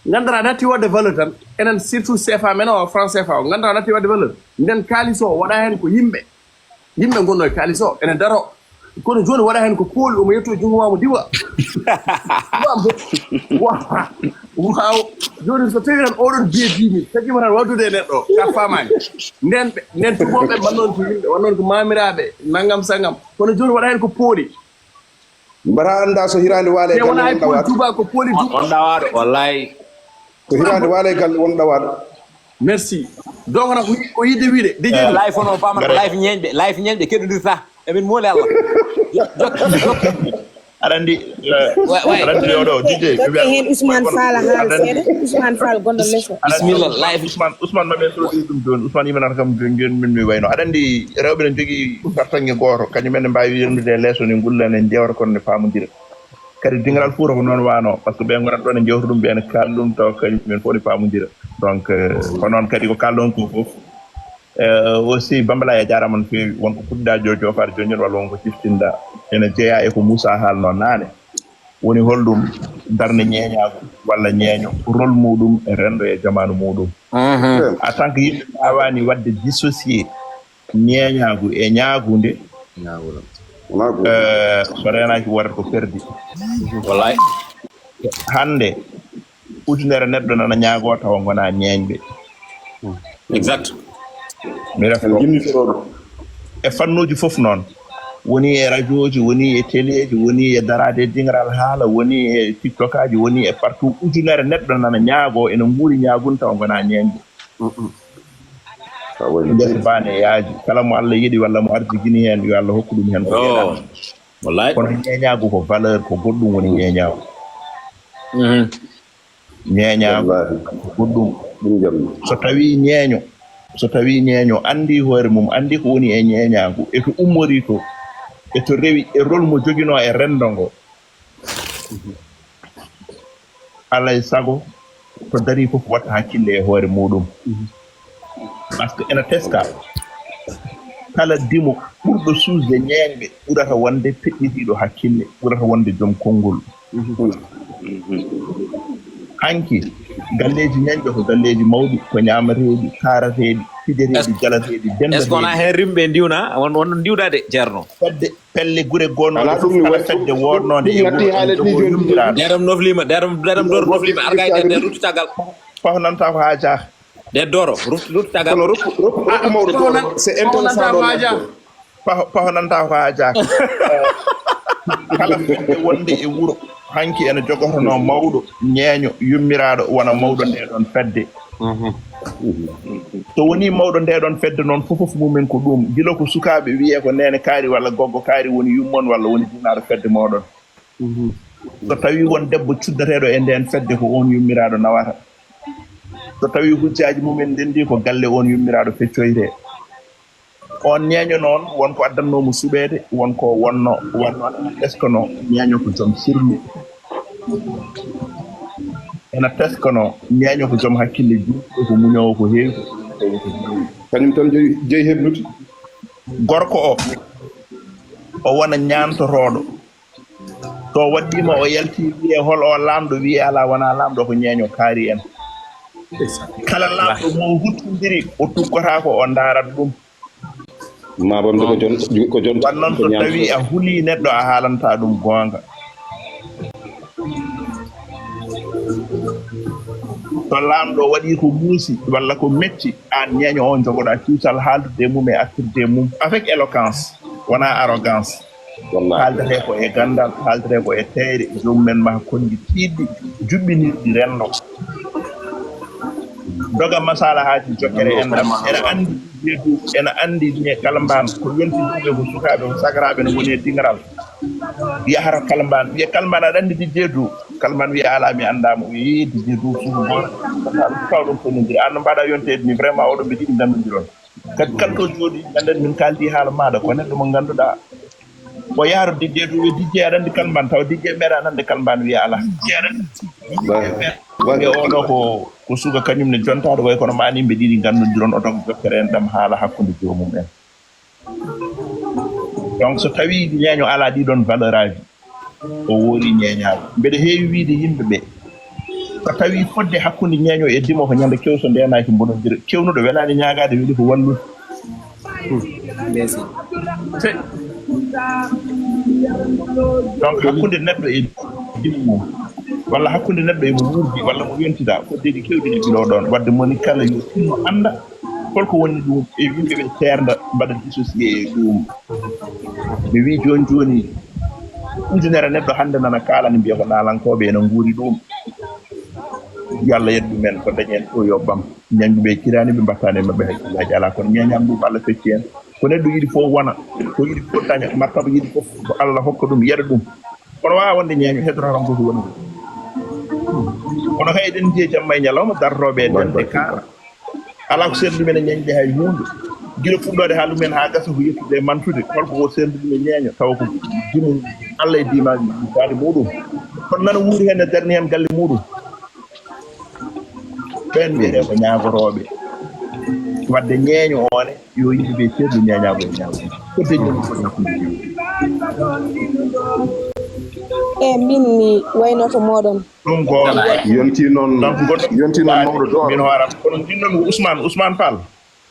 ngandra natti wadde valeur tan. Enen surtout C F A men o, franc C F A o, ngandra natti wadde valeur. Nden kaalis o waɗa hen ko yimɓe. Yimɓe gonno e kaalis o, ene daro. Kono joni waɗa hen ko pooli, omo yetto junngo ma mo diwa. Waaw, waaw, waaw. Joni so tawi tan oɗon biye dix mille, tagima tan waddude e neɗɗo, ka famani. Nden ɓe, nden tuboɓe man noon ko yimɓe, won noon ko mamiraaɓe, nangam sangam. Kono joni waɗa hen ko pooli. Mbaɗa annda so hiraande waale Te wona galle hay won pooli ɗawaɗo. tuba ko pooli du. On ɗawaɗo, wallahi. Ko hiraande waale galle won ɗawaɗo. Merci. Donc wona ko yi-, ko yiɗde wiide. Dj Dou. Live on o paman ko live ñeeñɓe, live ñeeñɓe keɗodirta. Emin mooli Allah. Jokki, jokki. Aɗa anndi, eh, Ouais, ouais. aɗa anndi oɗo, D J, Jokke heen Ousmane Fall haal seeɗa. Ousmane Fall gonɗo leso. Aɗa anndi Bismillah, Ousmane, live. Ousmane, Ousmane ma ɓe soodi ɗum jooni. Ousmane yimanata kam jooni, jooni min mi wayno. Aɗa anndi rewɓe ne njogii fartaŋŋe gooto, kañum en ne mbaawi yirnude leeso ne ngulla ne njewta kono ne paamondira. Kadi dingiral Fuuta ko noon waano, par ce que ɓe ngonata ɗo ne njewta ɗum, ɓe ne kaala ɗum tawa kañum en fof ne paamondira. Donc, eh, ko noon kadi ko kaalɗon ko fof. Eh, aussi, Bambalay, a jaaraama no feewi. Won ko puɗɗa jo-, joofaade jooni jooni, walla won ko ciftinɗa. Ene jeyaa e ko Moussa haalno naane. Woni holɗum darnde ñeeñaagu walla ñeeño, rôle muɗum e renndo e jamaanu muɗum? En tant que yimɓe, mbaawaani waɗde dissocier ñeeñaagu e ñaagunde. Wonaa ko Eh, so reenaaki, waɗata ko perdi. Wallaay. Hannde, ujunere neɗɗo nana ñaagoo tawa ngonaa ñeeñɓe. Exact. Mi refto. E fannuuji fof noon. Woni e rajooji, woni e teleeji, woni e daraade e dingiral haala, woni e tiktokaaji, woni e partout. Ujunere neɗɗo nana ñaagoo, ene nguuri ñaagunde tawa ngonaa ñeeñɓe. Ngesa baa ne yaaji. Kala mo Allah yiɗi walla mo arjigini heen, yo Allah hokku ɗum heen ko yeɗaa. Wallaay. Kono ñeeñaagu ko valeur, ko goɗɗum woni ñeeñaagu. Ñeeñaagu ko goɗɗum. So tawii ñeeño So tawii ñeeño anndii hoore mum, anndii ko woni e ñeeñaagu, e to ummorii to, e to rewi, e rôle mo joginoo e renndo ngo, alaa e sago, to darii fof watta hakkille e hoore muuɗum. Par ce que ena teskaa, kala dimo ɓurɗo suusde ñeeñɓe ɓurata wonde peƴƴitiiɗo hakkille, ɓurata wonde joom konngol. Hanki, galleeji ñeeñɓe ko galleeji mawɗi, ko ñaamateeɗi, kaarateeɗi, fijeteeɗi, jalateeɗi, dendateeɗi. Est ce que wonaa heen rimɓe ndiwna? Won, won ndiwda de, Ceerno. Fedde, pelle gure gonooɗe fof, kala fedde woodnoonde e wuro, ene jogoo yummiraaɗo. Deram nofliima, deram, deram dor nofliima, arga e nder, nder ruttu caggal. Paho nanta ko haa jaaka. Nder doro, ruttu, ruttu caggal. Kono rokku, rokku, rokku mawɗo doro. C'est intéressant ɗo. Paho, paho nanta ko haa jaaka. Kala fedde wonde e wuro, hanki ene jogotonoo mawɗo, ñeeño, yummiraaɗo, wona mawɗo ndee ɗoon fedde. So wonii mawɗo ndee ɗoon fedde noon, fof fof mumen ko ɗum. Gila ko sukaaɓe wiyee ko neene kaari walla goggo kaari woni yummon walla woni jinnaaɗo fedde mooɗon. So tawii won debbo cuddateeɗo e ndeen fedde, ko oon yummiraaɗo nawata. So tawii hujjaaji mumen ndenndii, ko galle oon yummiraaɗo feccoytee. Oon ñeeño noon, won ko addannoo mo suɓeede, won ko wonno, wonno ena teskanoo ñeeño ko joom sirlu. Ena teskanoo ñeeño ko joom hakkille juutɗo, ko muñoowo, ko heewi ko. Kañum tan jeyi, jeyi heɓnude. Gorko o, o wona ñaantotooɗo. So waɗɗiima o yaltii, wiyee hol o laamɗo, wiyee alaa, wonaa laamɗo, ko ñeeño kaari en. Kala laamɗo mo huttindiri, o tuggotaako, o ndaarat ɗum. Ma bamde ko jon, ko jon, wan noon, so tawii a hulii neɗɗo, a haalantaa ɗum goonga. So laamɗo waɗii ko muusi walla ko metti, aan ñeeño o njogoɗaa cuusal haaldude e mum e artirde e mum avec éloquence, wonaa arrogance. Wallaahi. Haaldatee ko e ganndal, haaldatee ko e teeyre, joomum en maa konngi tiiɗɗi, juɓɓinirɗi renndo. Doga masaalahaaji jokkere enɗam. Ena anndi Dijeedu, ena anndi ne Kalmbaan, ko yonti ɗum e ko sukaaɓe, ko sagaraaɓe no ngoni e diŋaral. Yahata Kalmbaan, wiya, "Kalmbaan, aɗa anndi Dijeedu?" Kalmbaan wiya, "Alaa, mi anndaa mo." Wiya, "Yee, Dijeedu, suudu goonga. Taw ɗum fotnondiri. Aan no mbaɗa yonteede ni, vraiment, oɗon mbeɗi ɗi nganndudiron." Kadi kala to jooɗi, ganndan min kaaldi haala maaɗa, ko neɗɗo mo ngannduɗaa. O yaaro Dijeedu, wiya, "Dijee, aɗa anndi Kalmbaan?" Tawa Dijee meeɗaa nande Kalmbaan, wiya, "Alaa." Wiya, "Oɗo ko, ko suka kañum ne jontaaɗo, way kono maa ni mbe ɗiɗi nganndudiron." O doga jokkere enɗam haala hakkunde joomum en. Donc, so tawii ñeeño alaa ɗii ɗoon valeur aji, o woori ñeeñaagu. Mbeɗa heewi wiyde yimɓe ɓe, so tawii fodde hakkunde ñeeño e dimo ko ñande kew so ndeenaaki mbonondira. Kewnuɗo welaani ñaagaade, weli ko wallude. Donc, hakkunde neɗɗo e dimo mum, walla hakkunde neɗɗo e mo wuurdi, walla mo yontidaa, foddeeji keewɗi ne biloo ɗoon. Wadde moni kala yo tinno annda holko woni ɗum e yimɓe ɓe ceernda, mbaɗa dissocié e ɗum. Mi wii jooni jooni, ujunere neɗɗo hannde nana kaalani, mbiya ko naalankooɓe ena nguuri ɗum. Yo Allah yettu men ko dañen ɗo yo ɓam. Ñaŋɓe ɓe kiraani ɓe mbattaani e maɓɓe hakkillaaji alaa, kono ñeeñaam ɗum Allah fecci heen. Ko neɗɗo yiɗi fof wona, ko yiɗi fof daña, martaba yiɗi fof ko Allah hokka ɗum, yeɗa ɗum. Kono waawaa wonde ñeeño, heddora tan ko ko woni ɗum. Kono kay eɗen njiya jamma e ñalawma, dartooɓe e dande kaara. Alaa ko seerndi men e ñeeñde hay huunde. Gila fuɗɗoode haa lumen haa gasa ko yettude e mantude. Holko o seerndi ɗum e ñeeño, tawa ko dimu Allah e diimaaji baɗe muɗum. Kono nana wuuri heen, ne darni heen galle muɗum. Ɓeen mbiyetee ko ñaagorooɓe. Wadde ñeeño o ne, yo yimɓe ɓe ceerndi ñeeñaago e ñaago. Ko deñi ɗum foti hakkunde yimɓe. E min mi waynoto mooɗon. Ɗum ko Yonti noon, yonti noon mawɗo Dooro. Min hooram. Kono ndinnomi ko Ousmane, Ousmane Fall.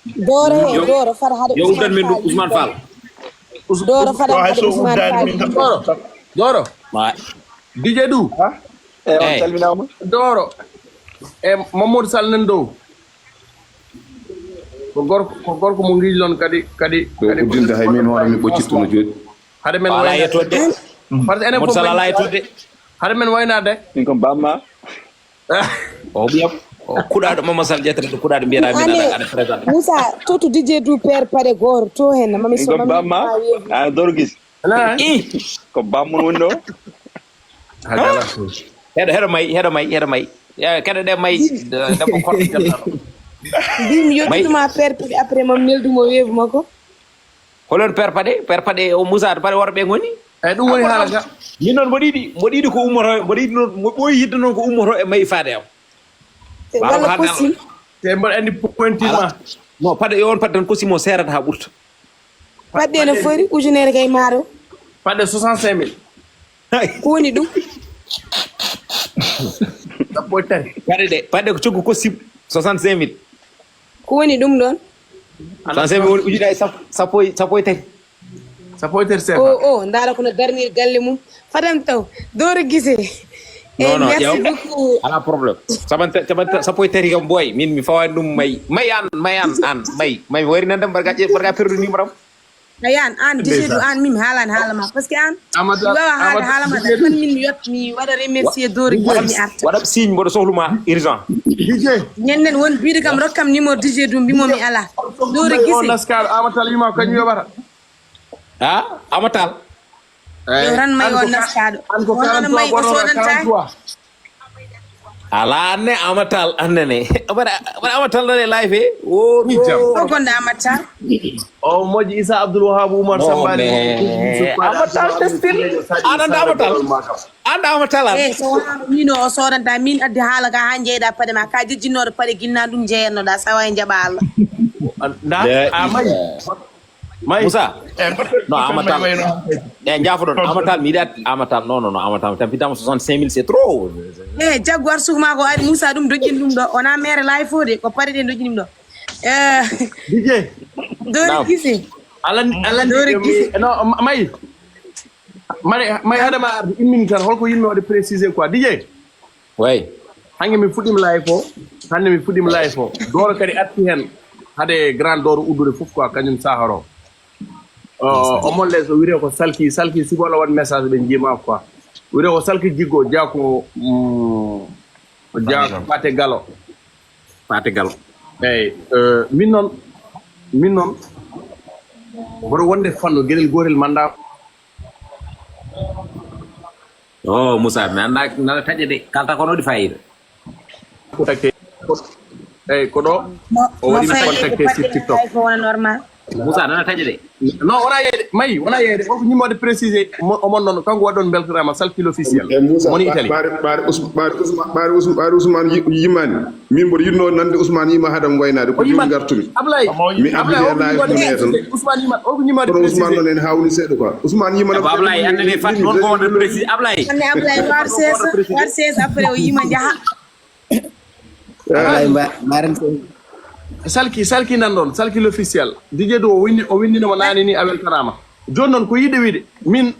Dooro he, Dooro fada hade Yo uddan min ɗum Ousmane Fall. Dooro fada hade Ousmane Fall. Dooro. Dooro. Dj Dou. Eyi on calminaama. Dooro. E Mamadou Sall nan dow. Ko gorko ko gorko mo ngiilon kadi kadi. Ɗo uddinde hay min hoore mi ɓoccittuno jooɗi. Hade men waynaade. Par ce que enen fof. Hade men waynaade. Min ko bamma. O ɓiyam o kuɗaaɗo Mama Sall ƴettata ɗo kuɗaaɗo mbiyaɗa min aɗa aɗa présente. Moussa, to to Didier Dou père paɗe gooro to heen mami so mami. Bamma a Dorgis. Ko bammun woni ɗo. Heɗo heɗo may heɗo may heɗo may. Keɗoɗe may debbo korko jontaɗo. Mbimi yottinuma père Paɗe, après mami neldumo weebu makko. Holon père Paɗe? Père Paɗe o Moussa to Paɗe worɓe ngoni. Eyi, ɗum woni haala ka. Min noon mboɗo yiɗi, mboɗo yiɗi ko ummoto, mboɗo yiɗi noon, mo ɓooyi yidde noon ko ummoto e mayi faade am. Walla ko haɗa kosim. Te mboɗo anndi pointi ma. Non, Paɗe yo on Paɗe tan kosim o seerata haa ɓurta. Paɗe no fori ujunere kay maaro. Paɗe soixante-cinq mille. Ko woni ɗum? Sappo e tati. Paɗe de, Paɗe ko coggu kosim soixante-cinq mille. Ko woni ɗum ɗon? Soixante-cinq mille woni ujunere sappo, sappo e, sappo e tati. Sappo e tati sefa. O, o, ndaara kono darnir galle mum. Fadam taw, Dooro Gise. Eh, non, non, merci beaucoup. Alaa problème. Sappo e tati, sappo e tati kam boy, min mi fawaani ɗum may. May an, may an, an, may. May mi wari nan dem barga, barga perdu numéro am. Ayan, an, D J du an, min mi haalan haala ma. Parce que an, Amata, mi wawa haala Amata, haala ma, D J tan min mi yot, mi waɗa remercier Dooro Gise, mi arta. Waɗa signe, mboɗo sohluma urgent. D J. Ñen nen won biiɗo kam, rokkam numéro D J du, mbimo mi ala. Dooro Gise. Naskaɗo, Amata wima kañum yoɓata. Ha? Amatal. Yo tan may o naskaɗo. An ko wonano may o sodanta. Ala anne Amatal annene. Abar abar Amatal nane live e. O mi jam. O gonda Amatal. O moƴƴi Issa Abdoul Wahab Oumar Sambani. Amatal testin. Ananda Amatal. Anda Amatal an. Eh, so wonano min o sodanta min addi haala ka ha jeyda Paɗe ma ka jejjinnoɗo Paɗe ginna ɗum jeyannoɗa sawa e jaɓa Allah. Nda a may. May. Moussa. No Amatal. E jaafoɗon Amatal mi yiɗat Amatal non non Amatal tampitama soixante-cinq mille c'est trop. E jaggu arsugu ma ko ari Moussa ɗum doƴƴin ɗum ɗo wona mere laay fo de ko Paɗe ɗe doƴƴin ɗum ɗo. E DJ. Dori Gise. Alan alan Dori Gise. No may. Mare may adama arde immini tan holko yimmi waɗde précisé quoi DJ. Way. Hange mi fuɗɗima live o. Hande mi fuɗɗima live o. Dooro kadi arti hen. Hade grand dooro uddude fof quoi kañum saharo. O mon les o wiyete ko salki salki siko wala waɗ message ɓe jima quoi. Wiyete ko salki jiggo jako jako pate galo. Pate galo. Eyyi. Min noon min noon mboɗo wonde fanno gueɗel gotel manda. O Moussa mi annda nana taƴa de kalta kono waɗi fayida. Contacté. Eyyi ko ɗo o waɗi contacté sur TikTok. Moussa nana taƴa de. Non wona yeeyde mayi wona yeeyde holko ñimmoode précisé omon noon kanko waɗi ɗon beltanama salkil officiel. Moni Italie. Ɓaari Ousmane yimani. Min mboɗo yiɗno nande Ousmane yima haadam waynaade ko ɗum gartumi. Mi abdidi e live mum e tan. Ousmane yima o ko ñimaade kono Ousmane non en hawni seeɗa quoi. Ousmane yima nam Ablaye annene fat non ko wonde précis Ablaye. Anne Ablaye war ses war ses après o yima jaha. Ablaye mba maren ko. Salki salki nan ɗon salki l'officiel. Didier do o windi o windinoma nani ni a weltanama. Joni noon ko yiɗe wiide min.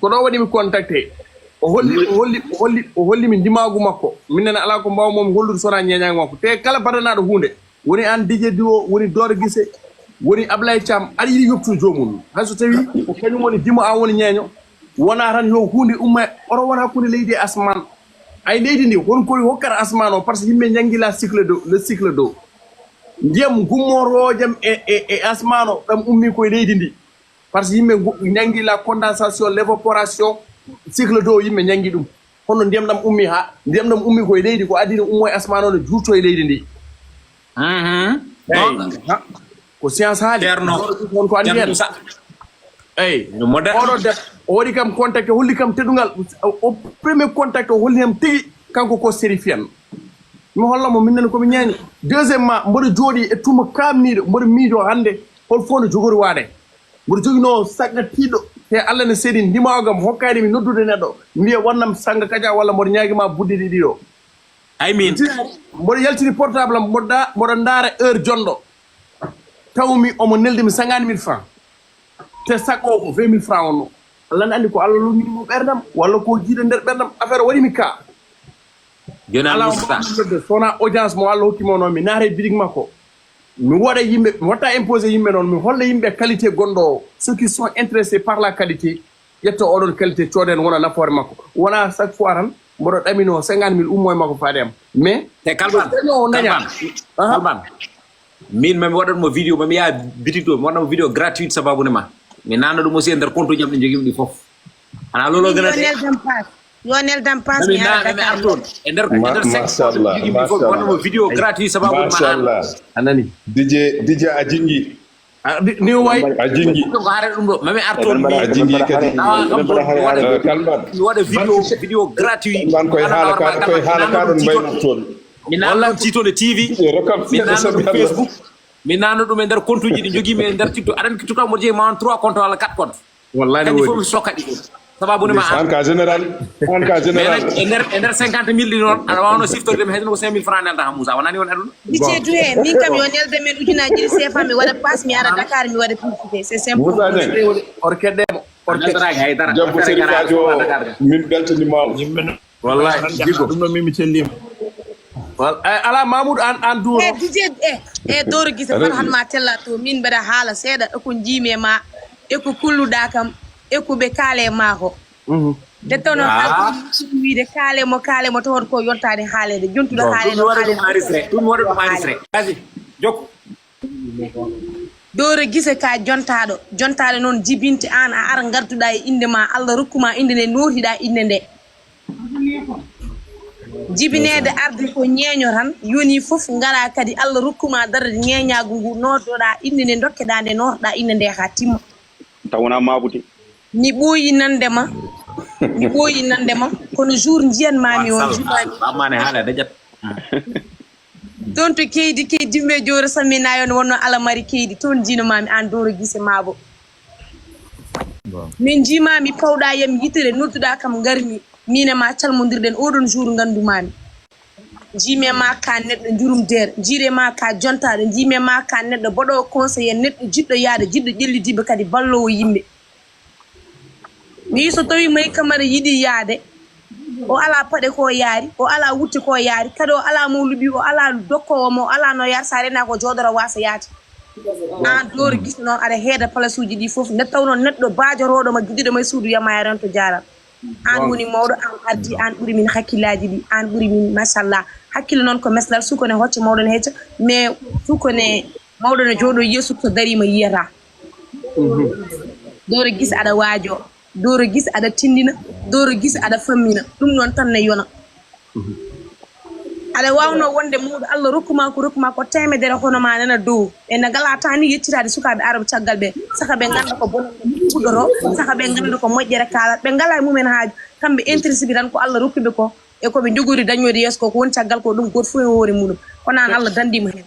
Ko ɗo waɗi mi contacté o holli o holli o holli o holli mi ndimaagu makko minen alaa ko mbawmomi hollude sona ñeñaagu makko te kala badanaɗo hunde woni an Didier Diwo woni Doro Gise woni Ablaye Thiam aɗa yiɗi yoptude joomum hay so tawi ko kañum woni dimo an woni ñeeño wona tan yo hunde umma oto won hakkunde leydi e asman ay leydi ndi won koye hokkata asman o par ce que yimɓe ñangi la cycle de le cycle de ndiyam gummorojam e e e asman o ɗam ummi koye leydi ndi Parce que yimɓe ñangi la condensation, l'évaporation, cycle d'eau yimɓe ñangi ɗum. Hono ndiyam ɗam ummi ha ndiyam ɗam ummi koye leydi ko addi ɗum ummo e asman o ne juutto e leydi ndi. Eyi, ha, ko science haali. Ceerno, on ko andi Ceerno hen. Moussa. Eyi, No modèle. Oɗo debbo o waɗi kam contacté holli kam teɗungal. O premier contacté o holli ham tigi kanko ko sérifian. Mi holla mo min nani komi ñaani. Deuxièmement mboɗo jooɗi e tuma kamniiɗo mboɗo miijo hannde hol fof no jogori waade. Mboɗo joginoo saggatiiɗo te Allah ne seedi ndimaagam hokkaani mi noddude neɗɗo mbiya wonnam sannga kaja walla mboɗo ñaagi ma buddi ɗiɗi ɗo. Ay min. Mboɗo yaltini portable am mboɗo da- mboɗo ndaara heure jonɗo. Tawmi omo neldi mi cinquante mille francs. Te sakko o ko vingt mille francs wonno. Allah ne anndi ko Allah lomini mo ɓerdam walla ko jiiɗo nder ɓerdam affaire o waɗi mi ka. Joni ala Moussa. Sona audience mo Allah hokki mo noon mi naare bidig makko. Mi waɗa yimɓe mi watta imposé yimɓe noon mi holla yimɓe qualité gonɗo o ceux qui sont intéressés par la qualité. Ƴetta oɗon qualité cooden wona nafoore makko wona chaque fois tan mboɗo ɗamino cinquante mille ummo e makko faade am mais. Te kalban kalban. Min mami waɗan mo vidéo mami yaha bitig to mi waɗan mo vidéo gratuite sababu ne ma. Mi nana ɗum aussi e nder compte jam ɗe jogimi ɗi fof. Ana lolo gëna de. Yo neldam pass mi ara Dakar. Arton e nder e nder cinq cent jogi mi fof gonno mo vidéo gratuit sababu ma. Machallah. Anani. Dj Dj a jingi. Ni way. A jingi. Ko hare dum do. Mami Arton mi. A jingi kadi. Kalman. Mi wada vidéo vidéo gratuit. Kalman koy hala ka koy hala ka don bay Arton. Mi nanno titode T V. Mi nanno Facebook. Mi nanno dum e nder compte uji di jogimi e nder TikTok. Adan TikTok mo jeyi ma on trois compte wala quatre compte. Wallahi ne wodi. Fof mi sokka ɗi ɗum. Sababu ne ma an. An ka général. An ka général. E nder e nder cinquante mille ɗi noon aɗa wawno siftorde mi hayno ko cinq mille francs nelda ha Moussa wonani on aduna. Dj Doué min kam yo nelde men ujunaji ɗiɗi sefa mi waɗa passe mi ara Dakar mi waɗa publicité c'est simple. Moussa Dieng. Orkedemo. Orkedemo. Hay dara. Jabbo Serigne Fadio min beltanima. Yimɓe Wallahi jigo ɗum ɗo min mi sellima. Wal ay ala Mamoudou an an duro. E Dj e e doro gise fat han ma tella to min mbeɗa haala seeɗa e ko jiimi e ma e ko kulluɗa kam e ko ɓe kaale e ma ko. Nde tawno alɗum wiide kaale mo kaale mo tawata ko yontade haalede jontuɗo haalede ɗum waɗa ɗum enregistré. Ɗum waɗa ɗum enregistré. Kasi jokku. Doro gise ka jontaɗo jontaɗo noon jibinte an a ara garduɗa e inde ma Allah rokkuma inde nde notiɗa inde nde. Jibinede arde ko ñeeño tan yoni fof ngara kadi Allah rokkuma darde ñeeñagu ngu nodoɗa inde nde dokkeɗa nde notoɗa inde nde ha timma. Taw wona mabude. Mi ɓooyi nande ma. Mi ɓooyi nande ma kono jour njiyan mami on. Amane hala dajat. Toon to keydi keydi yimɓe jooro samminayon wonno alamari keydi toon jinomami an doro gise mabo. Min jimami pawɗa yam yitere nodduɗa kam garmi min e ma calmodirɗen oɗon jour gandumami. Jime ma ka neɗɗo jurum der jire ma ka jontaɗo jime ma ka neɗɗo boɗo conseiller neɗɗo jiɗɗo yaade jiɗɗo ƴellidiɓe kadi ballowo yimɓe. Mi so tawi may kamara yiɗi yaade o ala paɗe ko yaari o ala wutte ko yaari kadi o ala mawlubi o ala dokkowo mo o ala no yar sa rena ko jodoro wasa yaade. An doro gis noon aɗa heeda place uji ɗi fof nde tawno neɗɗo bajoroɗo ma gidiɗo may suudu yama e rento jaral. An woni mawɗo an ardi an ɓuri min hakkillaji ɗi an ɓuri min machallah. Hakkille noon ko mesdal suko ne hocca mawɗo ne hecca mais suko ne mawɗo ne jooɗo yeeso to darima yiyata. Doro gis aɗa waajo. Doro gis aɗa tindina. Doro gis aɗa fammina ɗum noon tan ne yona. Aɗa wawno wonde mawɗo Allah rokkuma ko rokkuma ko temedere hono ma nana dow ɓe na ngala tani yettitade sukaɓe arab caggal ɓe saka ɓe ganda ko bonande fuɗɗoto saka ɓe ganda ko moƴƴere kalat ɓe ngala e mumen haaju. Kamɓe intéressé ɓe tan ko Allah rokkuɓe ko e koɓe jogori dañoyde yeeso ko ko woni caggal ko ɗum goto fof e hoore muɗum kono an Allah dandima hen.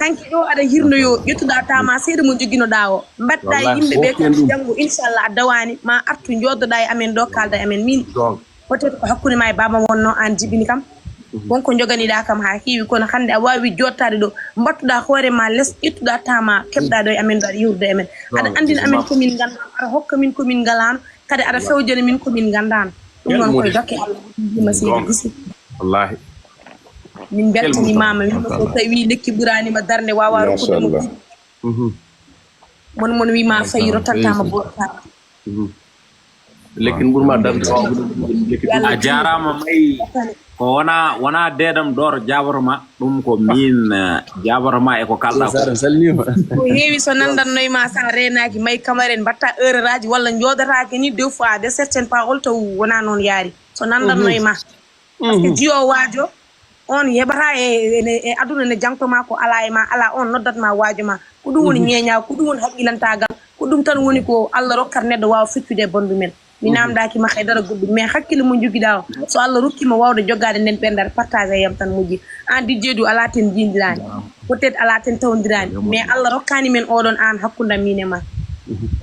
Hanki ɗo aɗa hirnoyo ƴettuɗa tama seeɗa mo joguinoɗa o mbaɗɗa e yimɓe ɓe kadi janngo inchallah a dawani ma artu joddoɗa e amen ɗo kalda e amen min. Peut être ko hakkude ma e baba wonno an jibini kam wonko joganiɗa kam ha heewi kono hande a wawi jottade ɗo mbattuɗa hoore ma less ƴettuɗa tama keɓɗa ɗo e amen ɗo aɗa yewtude e amen aɗa andina amen komin gandano aɗa hokka min komin galano kadi aɗa fewjani min komin gandano. Ɗum noon koye dokke Allah ma seydi gisi. Wallahi. Min beltanimama wima so tawi lekki ɓuranima darde wawa rokkudemo. Mon mon wima fayi rottantama bortama. Lekki ne ɓurma darde. A jarama may ko wona wona dedam ɗor jaboroma ɗum ko min jaboroma e ko kalɗa ko. Salnima. Ko heewi so nandannoyma sa renaki may kamaren mbatta heureraji walla joɗatake ni deux fois de certaine parole taw wona noon yaari. So nandannoyma. Parce que jiyo waajo on heɓata e e- e aduna ne jangto ma ko ala e ma ala on noddat ma waajo ma ko ɗum woni ñeeña ko ɗum woni haqqilantagal ko ɗum tan woni ko Allah rokkat neɗɗo wawa feccude e bandu men. Mi namdaki ma haydara goɗɗum mais hakkille mo jogiɗa o so Allah rokkima wawde joggade nden ɓerdal partage e yam tan moƴƴi. An didjedu ala ten jindirani peut être ala ten tawdirani mais Allah rokkani men oɗon an hakkudam min e ma.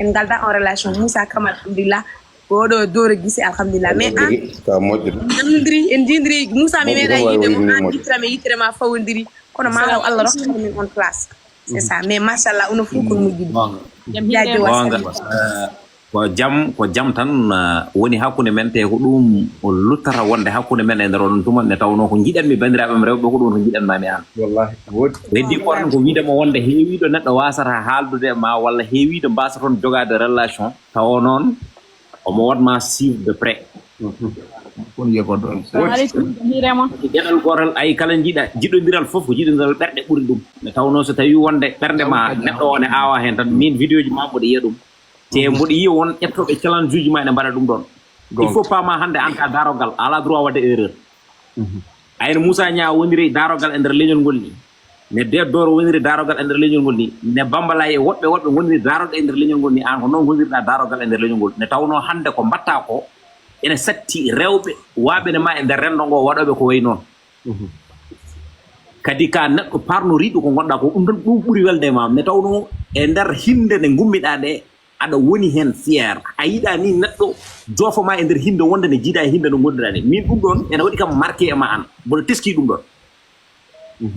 En galda en relation Moussa Kam alhamdulillah. Ko oɗo doore gise alhamdulillah mais an ka moƴƴo. Nandiri en jindiri Moussa mi meeɗa yiide mo an ittirami yitere ma fawodiri kono ma law Allah rokkata min on place. C'est ça mais machallah ono fof kon moƴƴi ɗum. Jaajjo wassalam. Ko jam ko jam tan woni hakkunde men te ko ɗum luttata wonde hakkunde men e nder oɗon tuma nde tawno ko jiɗanmi bandiraɓe am rewɓe ko ɗum ko jiɗanmami an. Wallahi woodi. Heddi ko tan ko wiidema wonde heewiɗo neɗɗo wasata haaldude ma walla heewiɗo mbasa toon jogade relation tawa noon omo waɗma suivre de près. Kon yegoɗo aleykum hirema geɗal gotal ay kala jiiɗa jiɗodiral foof ko jiɗodiral ɓerɗe ɓuri ɗum nde tawno so tawi wonde ɓernde ma neɗɗo o ne awa hen tan min vidéo ji ma mboɗo yiya ɗum te mboɗo yiya won ƴettoɓe challenge uji ma ene mbaɗa ɗum ɗon. Il faut pas ma hannde an ka darogal, a ala droit wadde erreur. Ayno Moussa Niang woniri darogal e nder leñol ngol ni, ne Deddoro woniri darogal e nder leñol ngol ni, ne Bambalay e woɓɓe woɓɓe ngoniri darogal e nder leñol ngol ni, an ko noon ngonirɗa darogal e nder leñol ngol, ne tawno hannde ko mbatta ko ene satti rewɓe waɓene ma e nder renndo ngo waɗoɓe ko wayi noon. Kadi ka neɗɗo parnoriɗo ko gonɗa ko, ɗum tan ɗum ɓuri welde e ma, ne tawno e nder hinde nde gummiɗa nde aɗa woni heen fier, a yiɗa ni neɗɗo joofo ma e nder hinde wonde ne jiida e hinde no gondira ni. Min ɗum ɗon ene waɗi kam marqué e ma an, mboɗo teski ɗum ɗon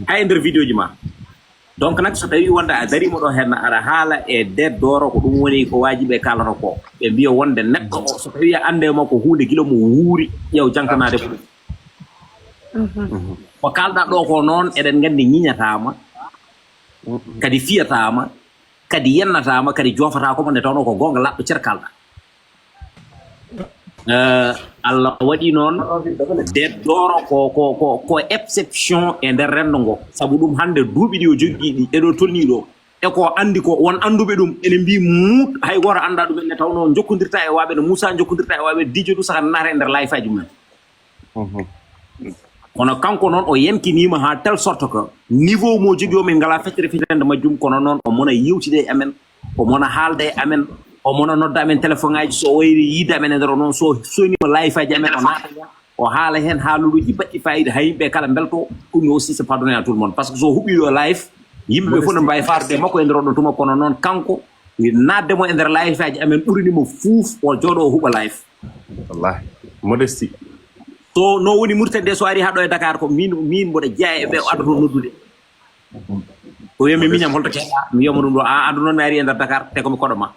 hay e nder vidéo ji ma. Donc nak so tawi wonde a darima ɗo heen aɗa haala e Deddoro, ko ɗum woni ko wajiɓe kalata ko, ɓe mbiya wonde neɗɗo o so tawi a ande makko hunde gila mo wuuri, ƴeew jangtanade ko ɗum. Ko kalɗa ɗo ko noon eɗen nganndi ñiñataama, kadi fiyataama, kadi yennataama, kadi joofataa ko mo nde tawnoo ko goonga laɓɗo cer kalɗa. Eh, Allah waɗi noon Deddoro ko, ko, ko, ko exception e nder renndo ngo. Sabu ɗum hannde duuɓi ɗi o joggi ɗi, eɗo tolnii ɗo. E ko anndi ko won annduɓe ɗum, ene mbii muut, hay gooto anndaa ɗum en nde tawnoo jokkondirta e waaɓe no Moussa jokkondirta e waaɓe Didier du saka naata e nder layfaaji mum. Kono kanko noon o yamkiniima haa telle sorte que niveau mo jogii o min ngalaa feccere fitande majjum, kono noon o mona yewtide e amen, o mona haalda e amen, o mona nodda amen téléphone aji, so o wayri yiide amen e nder o noon, so soniima live aji amen o naata heen, o haala heen haaluluuji baɗɗi fayida haa yimɓe kala mbelto. Ɗum aussi c'est pardonné à tout le monde, parce que so huɓɓi o live yimɓe ɓe fof ne mbaawi faarude e makko e nder oɗon tuma, kono noon kanko naatde mo e nder live aji amen ɓurini mo fuuf o jooɗo o huɓa live. Wallahi. Modestie. So no woni Mauritanie de, so ari haɗo e Dakar ko min, min mboɗo jeeya e ɓe o addoto noddude. O wiya mi miñam holto keɗa? Mi wiyamo ɗum ɗo, a andu noon mi ari e nder Dakar te komi koɗo ma.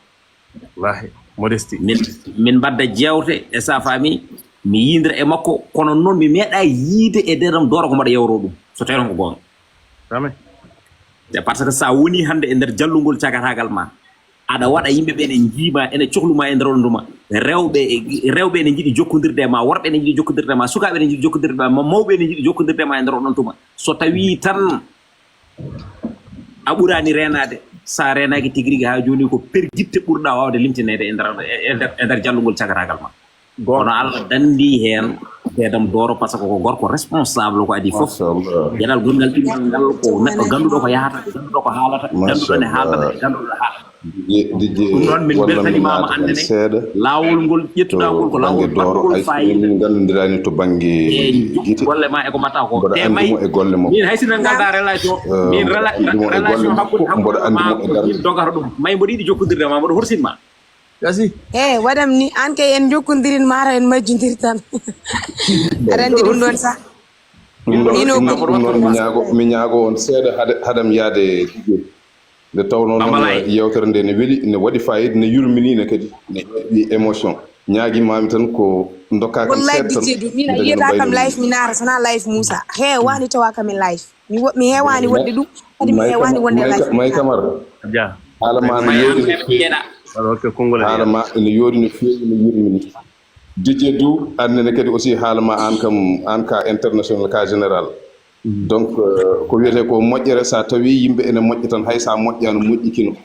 Wallahi. Modestie. Min, min mbadda jeewte e sa faami, mi yindira e makko, kono noon mi meeɗa yiide e dedam doora ko mbaɗa yawro ɗum. So tawi noon ko goonga. Jamais. Te parce que sa woni hannde e nder jallungol cagatagal ma, aɗa waɗa yimɓe ɓe ene njiima, ene cohluma e nder on tuma. Rewɓe, rewɓe ene njiɗi jokkondirde e ma, worɓe ene njiɗi jokkondirde e ma, sukaaɓe ene njiɗi jokkondirde e ma, mawɓe ene njiɗi jokkondirde e ma e nder on tuma. So tawi tan a ɓuraani reenaade, sa reenaaki tigi rigi haa jooni ko pergitte ɓurɗa waawde limtineede e nder, e nder, e nder jallungol cagatagal ma. Kono Allah danndi heen Dedam Dooro, parce que ko gorko responsable ko adii fof. Geɗal gonngal ɗimmal ngal ko neɗɗo gannduɗo ko yahata, gannduɗo ko haalata, gannduɗo ne haalata, gannduɗo haalata. Ɗum noon min mbeltanimaama annde ne laawol ngol ƴettuɗaa ngol ko laawol baɗɗungol faayiida. Min nganndirani to bannge gite. Golle ma e ko mbaɗta ko. Mboɗo anndi mo e golle makko. Min hay sinno ngalɗa relation, min relation hakkunde, hakkunde ma ko min dogata ɗum. May mboɗo yiɗi jokkondirde ma, mboɗo horsin ma. Gasi. He, waɗam ni, an kay en jokkondirin mara en majjondir tan. Aɗa anndi ɗum ɗon sa. Ɗum ɗon, ɗum ɗon mi ñaago, mi ñaago on seeɗa hade, hadam yaade Didier. Nde tawno noon yewtere nde ne weli, ne waɗi fayida, ne yurmini ne kadi, ne heɓi émotion. Ñaagimami tan ko dokka kam seeɗa tan. Wallahi Didier du, min a yiyata kam live mi naata, sona live Moussa. He, wani tawa kam e live. Mi wo-, mi heewaani wonde ɗum, kadi mi heewaani wonde live. May Kamara. Haala ma no yooɗi no feewi. Haala ma no yooɗi no feewi, no yurmini. Didier du, annene kadi aussi haala ma an kam, an ka international, ka général. Donc, euh, ko wiyete ko moƴƴere, sa tawi yimɓe ene moƴƴa tan, hay sa moƴƴano moƴƴi kino.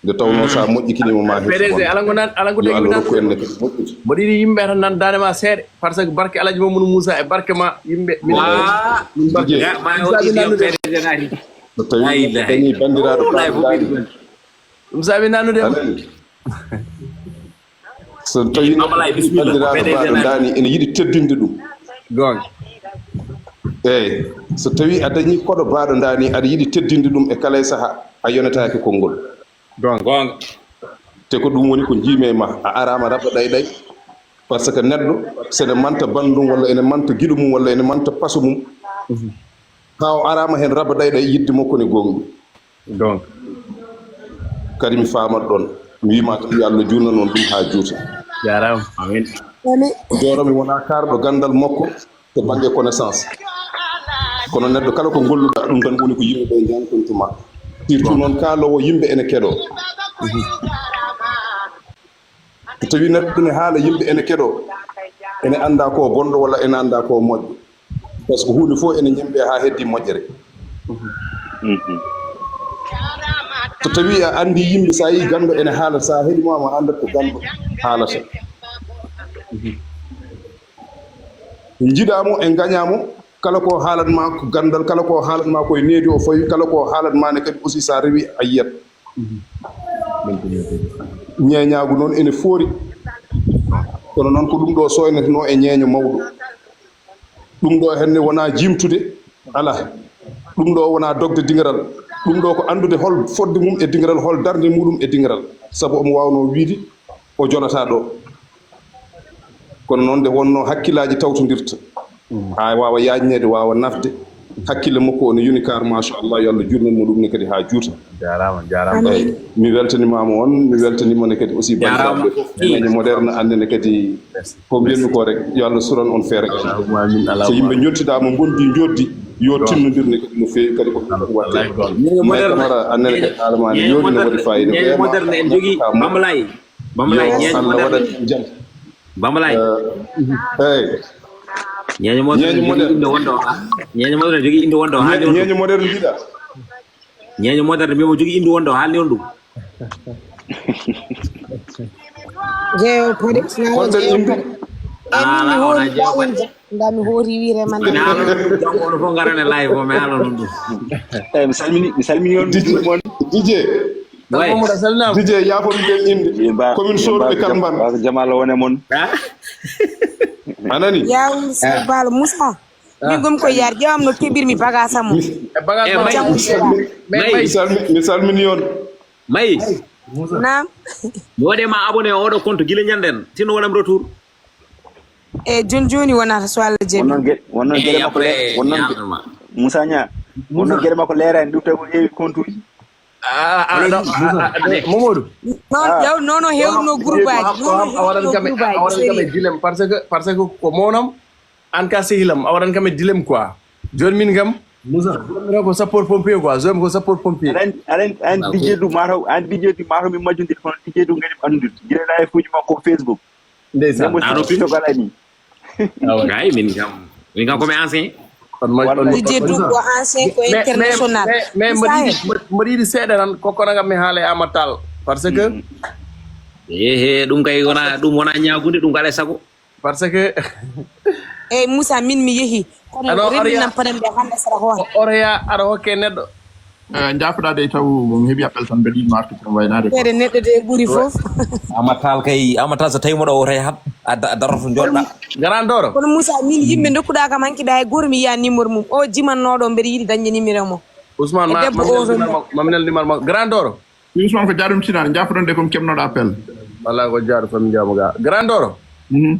Nde tawno sa moƴƴikinima ma heɓ. P D G, ala ngo nan, ala ngo yo Allah rokku en ne kadi moƴƴude. Mboɗo yiɗi yimɓe tan nan dande ma seeɗa, par ce que barke Alaji Mamadou Moussa e barke ma yimɓe min. Ah, min barke Moussa ɓe nannude. So tawi dañi bandiraɗo ɗum saabi nannude. So tawi bandiraɗo baɗo dani ene yiɗi teddinde ɗum. Gonga. Eyyi, so tawi a dañi koɗo baɗo dani aɗa yiɗi teddinde ɗum e kala e saaha, a yonetake konngol. Gonga. Te ko ɗum woni ko jiimi e ma, a arama rabba ɗay ɗay. Par ce que neɗɗo sene manta bandum walla ene manta giɗo mum walla ene manta paso mum, ha o arama hen rabba ɗay ɗay, yidde makko ne gonga. Donc, kadi mi famat ɗon, mi wima tan yo Allah juutnan on ɗum ha juuta. Jarama. Amin. Joromi wona karɗo gandal makko to banggue connaissance, kono neɗɗo kala ko golluɗa ɗum tan woni ko yimɓeɓe jantontuma. Surtout noon kalowo yimɓe ene keɗo. So tawi neɗɗo ne haala yimɓe ene keɗo, ene anda ko bonɗo walla ene anda ko moƴƴo. Par ce que hunde fof ene ñemɓe ha heddi moƴƴere. So tawi a andi yimɓe, sa yi ganɗo ene haala, sa heɗimo ma andat ko ganɗo haalata. Njiɗaa mo, en ngañaa mo, kala ko haalan ma ko ganndal, kala ko haalan ma ko e needi o fawi, kala ko haalan ma ne kadi aussi so a rewi a yiyat. Ñeeñaagu noon ene foori. Kono noon ko ɗum ɗo sooyneteno e ñeeño mawɗo. Ɗum ɗo henne wonaa jiimtude, alaa. Ɗum ɗo wonaa dogde dingiral. Ɗum ɗo ko anndude hol fodde mum e dingiral, hol darnde muɗum e dingiral. Sabu omo waawnoo wiyde o jolataa ɗo. Kono noon nde wonnoo hakkillaaji tawtondirta, haa waawa yaajneede, waawa nafde, hakkille makko o ne yoni kar, machallah, yo Allah juutnan mo ɗum ne kadi haa juuta. Jaaraama, jaaraama. Eey, mi weltanimaama on, mi weltaniima ne kadi banndiraaɓe fof. Ñeeño moderne, annde ne kadi ko mbiyatmi ko rek, yo Allah suran on feere. Allahumma amin, so yimɓe njottidaama, ngondi njoddi, yo tinnondir ne kadi no feewi, kadi ko ɗum waɗde. Wallahi ko. May Camara, annde ne kadi haala ma ne yooɗi, no waɗi faayiida. Ñeeño moderne en jogii Bambalay. Bambalay, yo ñeeño Allah moderne. Waɗan en jam. Bambalay. Eh, eey. Ñeeño moderne Ñeeño jogii moderne. Innde wonde o. Ñeeño moderne jogii innde wonde o. Haalni on ɗum. Ñeeño moderne mbiyamo jogii innde wonde o. Haalni on ɗum. Jeewo pode. Honɗen innde? Ala, wona jeewo pode. Nda mi hooti wiire man. Ina ala ɗum, donc on fof ngarane live o, mi ala ɗum ɗum. Eey, mi salmini, mi salmini on. Dj, mon. Dj. Way. Mamadou, a salminaama. Dj, yaafo mi ɓen innde. Komin sooruɓe kalmban. Ba ko jamaalo wone mon. Ah? A nani? Yaw, Sey Balo Moussa. Min gom ko yaar ƴewam no keɓirmi bagage am o. E bagage. Eh, ma May. Jam. Mi salmi-, mi salmi-, mi salmini on. May. Naam. Mi waɗe ma abonné o oɗo compte gila ñanden. Tinno waɗam retour. E jooni jooni wonata so Allah jaɓi. Wonnon ge-, wonnon Eh, geɗe makko le-, après, wonnon ge-, ñaama. Moussa Niang, wonnon geɗe makko leeraani, ɗum tawi ko ƴeewi compte uji. Ah, ah, non, ah, ah, ah, Mamadou. Non, ah, ƴeew, non, non, hewno groupe aji, non, non, a waɗan hewno kam e, groupe aji, a waɗan kam e sérieux. Dilem, parce que, parce que ko monam, an ka sehilam, a waɗan kam e dilem quoi. Jooni min kam, Moussa, ko sapeur pompier quoi, jooni ko sapeur pompier. Aɗa anndi, aɗa anndi, aɗa anndi Didier du mataw, an Didier du mataw min majjondir, kono Didier du ngari anndude. Gila live uji makko Facebook. Ndeysaan. Nemo Aro TikTok ala ni. Awa. Gay, min kam, min kam ko mi ancien. Kon ma-, kon Wallahi. Didier Doum ko ancien, ko mais, mais, international. Mais, mais mbaɗi, mbaɗi seeɗa tan, ko kono kam mi haala e Amadou Tall. Parce que mm. Ehe, ɗum kay wona, ɗum wona ñaagunde, ɗum kala e sago. Parce que Eyi Moussa, min mi yehi. Kono alors, rewmi Oria, nan paɗan ɓe hannde sara hoore. O-, Oria, aɗa hokke neɗɗo. Eh, jaafoɗaa de taw mi heɓi appel tan mbeɗa yiɗno artude tan waynaade quoi. Feere neɗɗo de ɓuri fof. Amadou Tall kay, Amadou Tall so tawi moɗo o tawi hat, a da-, a daroto jooɗoɗa. Grand Doro. Kono Moussa, min yimɓe ndokkuɗaa kam hanki ɓe hay gooto mi yiya numéro mum. O jimannooɗo mbeɗa yiɗi dañde numéro mo. Ousmane, e ma, debbo ma o minel numéro mo, ma minel numéro mo. Grand Doro. Wi Ousmane ko jaaɗum tinaani, jaafoɗon de ko mi keɓnooɗo appel. Wallaahi ko jaaɗo fami jaamo ga. Grand Doro. Mhm.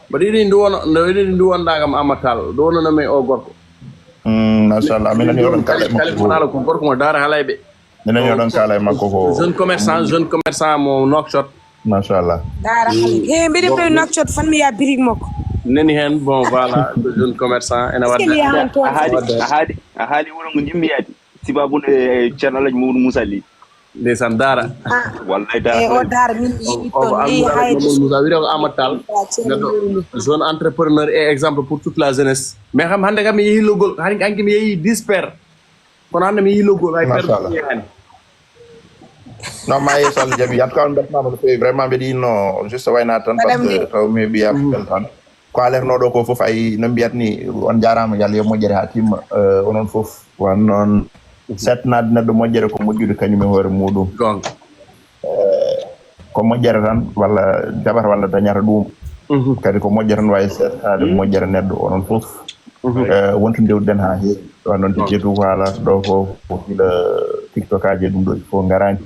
Mbaɗa yiɗi nduwono, no yiɗi nduwonɗaa kam Amadou Tall, nduwonano mi o gorko. Mm, machallah, minen yo ɗon kala e makko. Kala ko gorko mo Daara Halayɓe. Minen yo ɗon kala e makko ko jeune commerçant, jeune commerçant mo Nouakchott. Machallah. Daara Halayɓe. He, mbiɗa ɓe Nouakchott fan mi yaha birig makko. Nani heen, bon, voilà, ko jeune commerçant, ene waɗde. Est-ce que mi yahan toon? A haali, a haali, a haali wuro ngo njimmi yaade. Sibabude Ceerno Alhaji Mamadou Moussa Ly. Ndeysaan, Daara. Ah. Wallahi Daara. E o Daara min mi yiɗi o, toon o ni Almudal hayde. Mamadou Moussa wiyetee ko Amadou Tall. Neɗɗo jeune entrepreneur et exemple pour toute la jeunesse. Mais kam hannde kam mi yehi loggol, han-, hanki mi yehi dix paires. Kono hannde mi yehi loggol, hay paire. Machallah. Yehaani. Non, ma yeeso Allah jaɓi. En tout cas, on mbeltanaama no feewi. Vraiment, mbeɗa yiɗno juste waynaade tan, parce que taw mi heɓi appel tan. Ko alernoɗo ko fof ay no mbiyat ni, on jaaraama, yo Allah yo moƴƴere haa timma. Eh, onon fof, wan noon seetnaade neɗɗo moƴƴere ko moƴƴude kañum e hoore muɗum. Goonga. Eh, ko moƴƴere tan, walla jaɓata, walla dañata ɗum. Mhm. Kadi ko moƴƴere tan waawi seetnaade moƴƴere neɗɗo, onon fof. Mhm. Eh, wonto ndewden haa heewi. Ɗo noon, Didier Doum haalata ɗo ko, ko gila TikTok aji e ɗum ɗo fof ngaraani.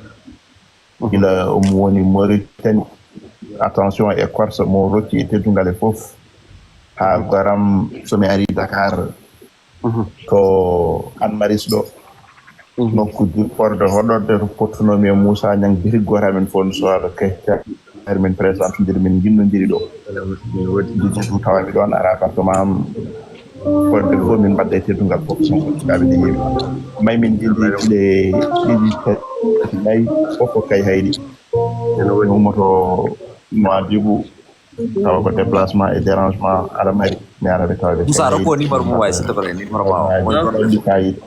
Mhm. Gila omo woni Mauritanie, attention e Corse mo rokki e teddungal e fof. Haa goram so mi ari Dakar, mhm, to Anne Maris ɗo. Mhm. Nokku jupporde hoɗorde to pottunoomi e Moussa Niang, bitik gooto amen fof no soora keccaari, min présente ndiri, min njinnondiri ɗo. Min woodi Didier Doum tawami ɗoon, ara appartement am. Fodde fof min mbaɗda e teddungal fof, so ngonɗaa ɓe heewi. May min ndenndi ɗe ɗiɗi, tati, nayi, fof ko kay hayɗi. Ene woodi. Mi ummoto Nouadhibou, tawa ko déplacement et dérangement aɗa mari, mi ara ɓe tawa ɓe Moussa, kay rokko hayɗi. Numéro mum waay, s'il te plaît, numéro ma o. Eyi, woni ɗon ɗon ɗi kaayiɗe.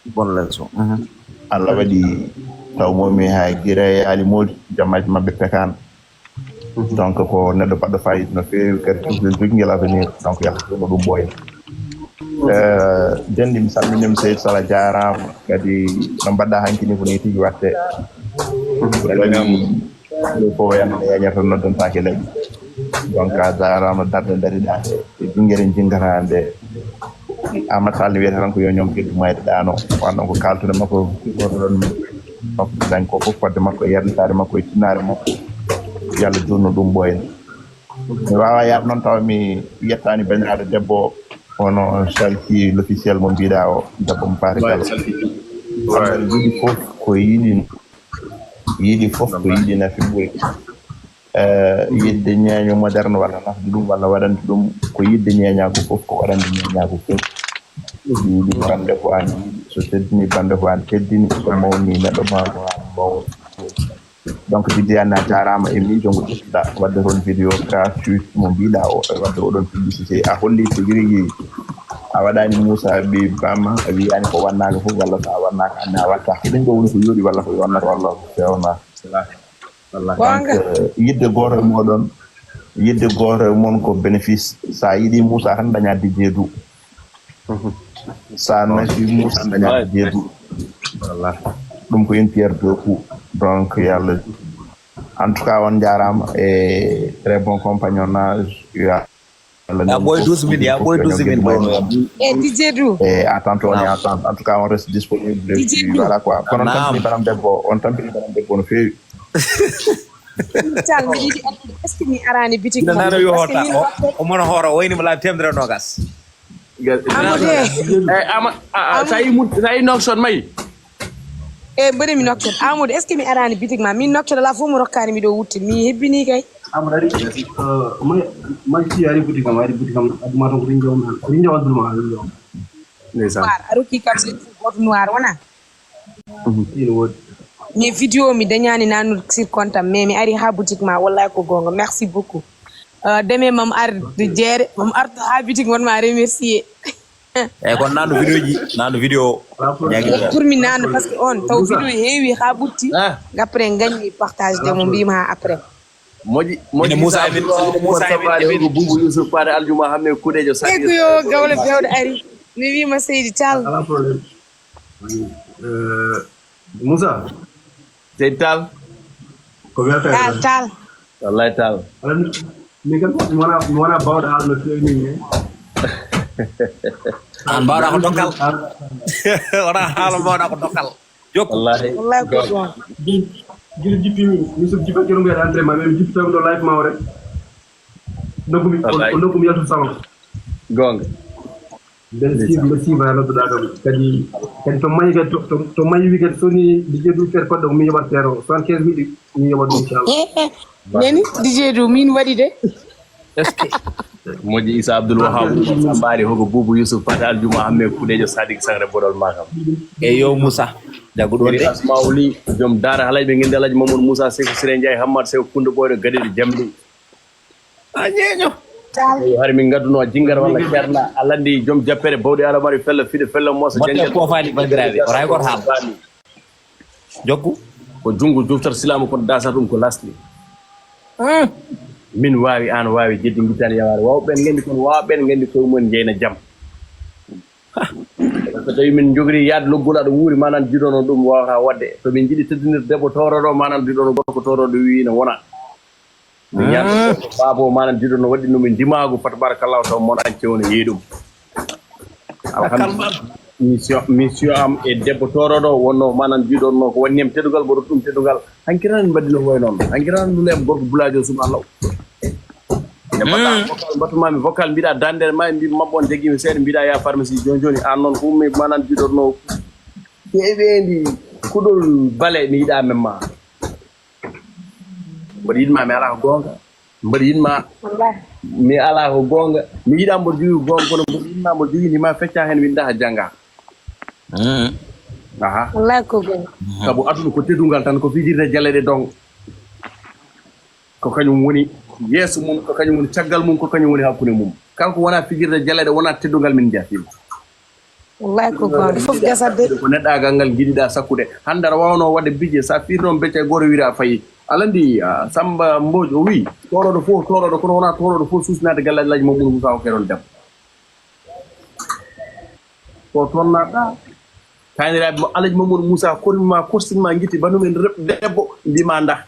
Bonne leçon. Mhm. Allah waɗi taw momi hay gire yaali moodi, jammaaji maɓɓe pekaano. Donc ko neɗɗo baɗɗo fayida no feewi, kadi toujours jogi ngel avenir, donc yalla jono ɗum ɓooya. Eh, denndi mi salminiima, Seydi Sala jaaraama, kadi no mbaɗɗa hanki ni ko ni tigi watte. Kadi ɗo fof yande yañata noddantaake leƴƴi. Donc a jaaraama darde dariɗa nde, e jingere jingata nde. Amat Sall wiyata tan ko yo ñoom geddu mayde ɗaano. Wano ko kaltude makko, goto ɗon makko dañ ko fof fodde makko e yernitaare makko e tinnaare makko. Yalla junno ɗum ɓooyna. Mi wawa yaade noon tawa mi yettani bandiraɗo debbo, ono Salki l'officiel mo mbiɗa o, debbo mo Paris Gallo. Yiɗi fof ko yiɗi, yiɗi fof ko yiɗi nafi ɓuri. Eh, yidde ñeeño moderne walla nafde ɗum walla waɗande ɗum, ko yidde ñeeñagu fof ko waɗande ñeeñagu fof. Yiɗi bande ko an yiɗi, so teddini bande ko an teddini, so mawni neɗɗo ma ko an mawni. Donc Viviane a jarama e miijo ngo ƴettuɗa wadde toon vidéo gratuit mo mbiɗa o, e wadde oɗon publicité, a holli tigi rigi a waɗani Moussa ɓi bamma, a wiyani ko wannaka fof walla sa wannaka anne a watta, ko ɗum ɗo woni ko yooɗi walla ko yonnata walla ko fewna. Donc, eh, yidde goto e moɗon, yidde goto e mon ko bénéfice. Sa yiɗi Moussa tan daña Didier Dou. Sa nasi Moussa daña Didier Dou. Ɗum ko une pierre deux coups. Donc yalla, en tout cas on jarama e très bon compagnonnage. Ya boy douze mille, ya boy douze mille ɗo. E Didier Dou. E attente on e attente. En tout cas on reste disponible. Didier Dou. Voilà quoi. Kono on tampini banam debbo, on tampini banam debbo no feewi. Tal mi yiɗi addude, est ce que mi arani bitik? Ina nana yo hoota o, o mona hoora o wayni mo laabi temedere e nogas. Amadou. Eyyi ama, sa yi mun sa yi nokson mayi. E mbaɗi mi nokson. Amadou, est ce que mi arani bitik ma? Min nokson ala fof mo rokkani mi ɗo wutte, mi hebbini kay. Amadou ari, may may si ari boutique am, ari boutique am, aduma to ko rinjo on, rinjo on duma rinjo. Ndeysaan. Noir a rokki kam se goto noir wona. Ina woodi. Mais vidéo mi dañani nanude sur compte am, mais mi ari ha boutique ma, wallahi ko gonga. Merci beaucoup. Euh, deme mam ar de jeere mam arto ha boutique mon ma remercier. Eyyi kono nanu vidéo ji, nanu vidéo. Pour mi nanu parce que on taw vidéo heewi ha ɓutti. Après gañi partage de mo mbima ha après. Moƴƴi moƴƴi Moussa Emin, Moussa Emin, Emin. Ko Boubou Youssouf Paate Aljuma Hamme Kuudejo. Sadi ko yo gawle bewɗo ari. Mi wima Seydi Tall. Ala problème. Euh, Moussa. Seydi Tall. Ko welta Tall, Tall. Wallahi Tall. Ala mi kam mi wona mi wona bawɗo haala no feewi ni. An mbawɗa ko dokkal. Wona haala mbawɗa ko dokkal. Jokku. Wallahi. Wallahi ko ɗon. Gila jippi min Youssouf jippa jorom mbiyaɗa entraînement min jippi tawi ɗo live ma o rek. Nokkumi ko nokkumi yaltu salon. Gonga. Mbeɗa siifa mbeɗa siifa ha nodduɗa kam kadi kadi to mayi kadi to mayi wi kadi soni Didier Dou feere kodde ko mi yoɓat feere o soixante quinze mille mi yoɓat ɗum inchallah. Neni Didier Dou min waɗi de. Est ce que moƴƴi Issa Abdoul Wahab mbaari hoko Boubou Youssouf Pata Aljuma Hamme Kuudejo Sadik Sangre Boɗol Makam. E yo Moussa jaggu ɗon de. Asmawli joom daara halay ɓe ngendi Alhaji Mamadou Moussa Sekou Siré Ndiaye Hammad Sekou Kounde Ɓoyɗo Gadeɗe Jamli. A ñeeño. Hari min ngadduno jingar walla ceerna a landi joom jappere bawɗi alamari fella fiɗe fella mosa jangal. Kofani bandiraɓe o ray goto haala. Jokku. Ko junngo joftat silaamu kono dasa ɗum ko lasli. Min waawi aan waawi jeddi ngittaani yawaare waawɓe ɓeen nganndi kono waawɓe ɓeen nganndi koye mumen njeyna jam. So tawi min njogori yaade loggol aɗa wuuri manan jidono ɗum wawata wadde to min jiɗi teddinir debbo toroɗo manan jidono gorko toroɗo wi ina wona. Mi ñaata baabo manan jidono waɗɗi no min ndimaagu fa tabarakallahu taw mon an cewno yeeɗum. Alhamdulillah. Mission mission am e debbo toroɗo wonno manan jidono ko wonni am tedugal mboɗo ɗum tedugal. Hankiranan mbaɗi no way noon hankiranan lule am gorko bulajo subhanallah. Nde mbaɗɗa vocal mbattumami vocal mbiɗa dandere ma mbi mabɓo on jagguimi seeɗa mbiɗa ya pharmacie joni joni an noon ko ummi manan jiɗorno. Ƴeewendi kuɗol bale mi yiɗa memma. Mboɗo yiɗma mi ala ko gonga. Mboɗo yiɗma mi ala ko gonga. Mi yiɗa mboɗo jogui ko gonga kono mboɗo yiɗma mboɗo jogui nima fecca hen winda ha jangga. Aha. Wallahi ko gonga. Saabu aduna ko teddungal tan ko fijirde jaleɗe dong. Ko kañum woni yeeso mum ko kañum woni caggal mum ko kañum woni hakkunde mum. Kala ko wona fijirde jaleɗe wona teddungal min jahil. Wallahi ko gonga fof gasat de. Ko neɗɗagal ngal jiɗiɗa sakkude hande aɗa wawno wadde bijje sa firno becca goto wiira fayi. Aɗa anndi, ah, Samba Mbodj o wiyi, "Toorooɗo fof, toorooɗo, kono wonaa toorooɗo fof suusnaade galle Alhaji Mamadou Moussa o keron debbo." Ko toon naatɗa. Kaaniraaɓe mo Alhaji Mamadou Moussa kormi ma, korsin ma, ngitti banndum en rep-, debbo, mbii ma ndah.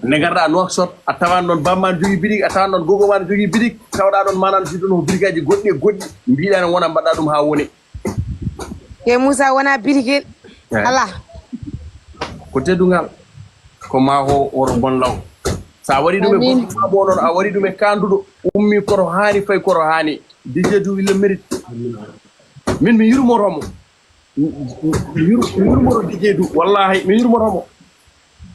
Nde ngarɗa Nouakchott, a tawan ɗon bamma ne jogii bitik, a tawan ɗon gogo ma ne jogii bitik, tawɗa ɗon manan si ɗon ko bitikaaji goɗɗi e goɗɗi, mbiɗa ne wona mbaɗɗa ɗum haa woni. Ke Moussa wona bitik en. Eh. Ala. Ko teddungal. Ko ma ko woro bon law. Sa waɗi ɗum e Amin. Bon ma bo noon, a waɗi ɗum e kanduɗo, ummi koto haani, fayi koto haani. D J du il le mérite. Min mi yurmoto mo. Mi yur-, mi yurmoto D J du. Wallahi, mi yurmoto mo.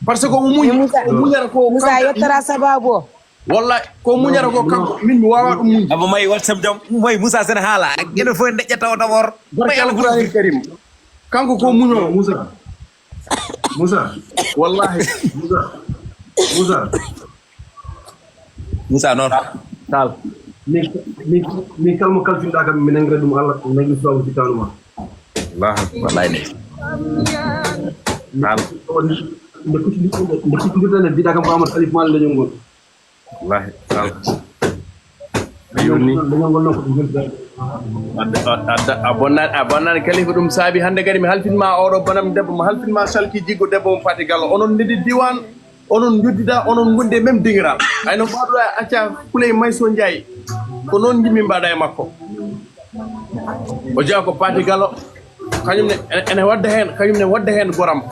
Parce que o muñi, Moussa, o muñata ko Moussa kanko yettata sababu o. Wallahi, ko muñata ko kanko, min mi wawa ɗum muñde. Abo may WhatsApp jam, may Moussa sen haala. Ene fof en deƴƴata o d'abord. Barke Alqur'aanil Karim. Kanko ko muño. Moussa. Moussa. Wallahi. Moussa. Moussa. Moussa noon. Tal. Min, min, min kala mo kalfinɗa kam, mi nangira ɗum Allah, mi nangira suwawu fitanu ma. Allahu Akbar. Wallahi ne. Tal. Nde kucci-, nde kuccindirɗen, mbiɗa kam ko Amadou Alif Malick leñol ngol. Wallahi. Tal. Yoni. Leñol ngol noon ko ɗum woni. Adda, adda, a bonna-, a bonnani kalifa ɗum saabi hannde kadi mi halfinma oɗo bonam debbo, mi halfinma salki jiggo debbo mo Fati Gallo. Onon ndedi diwan. Onon njoddida, onon ngondi e même dingiral. Ay no mbaɗuɗa e acca Kuley Mayso Njaay. Ko noon njimmi mbaɗa e makko. O jeya ko Paati Galo. Kañum ne, ene, ene wadda heen, kañum ne wadda heen goram.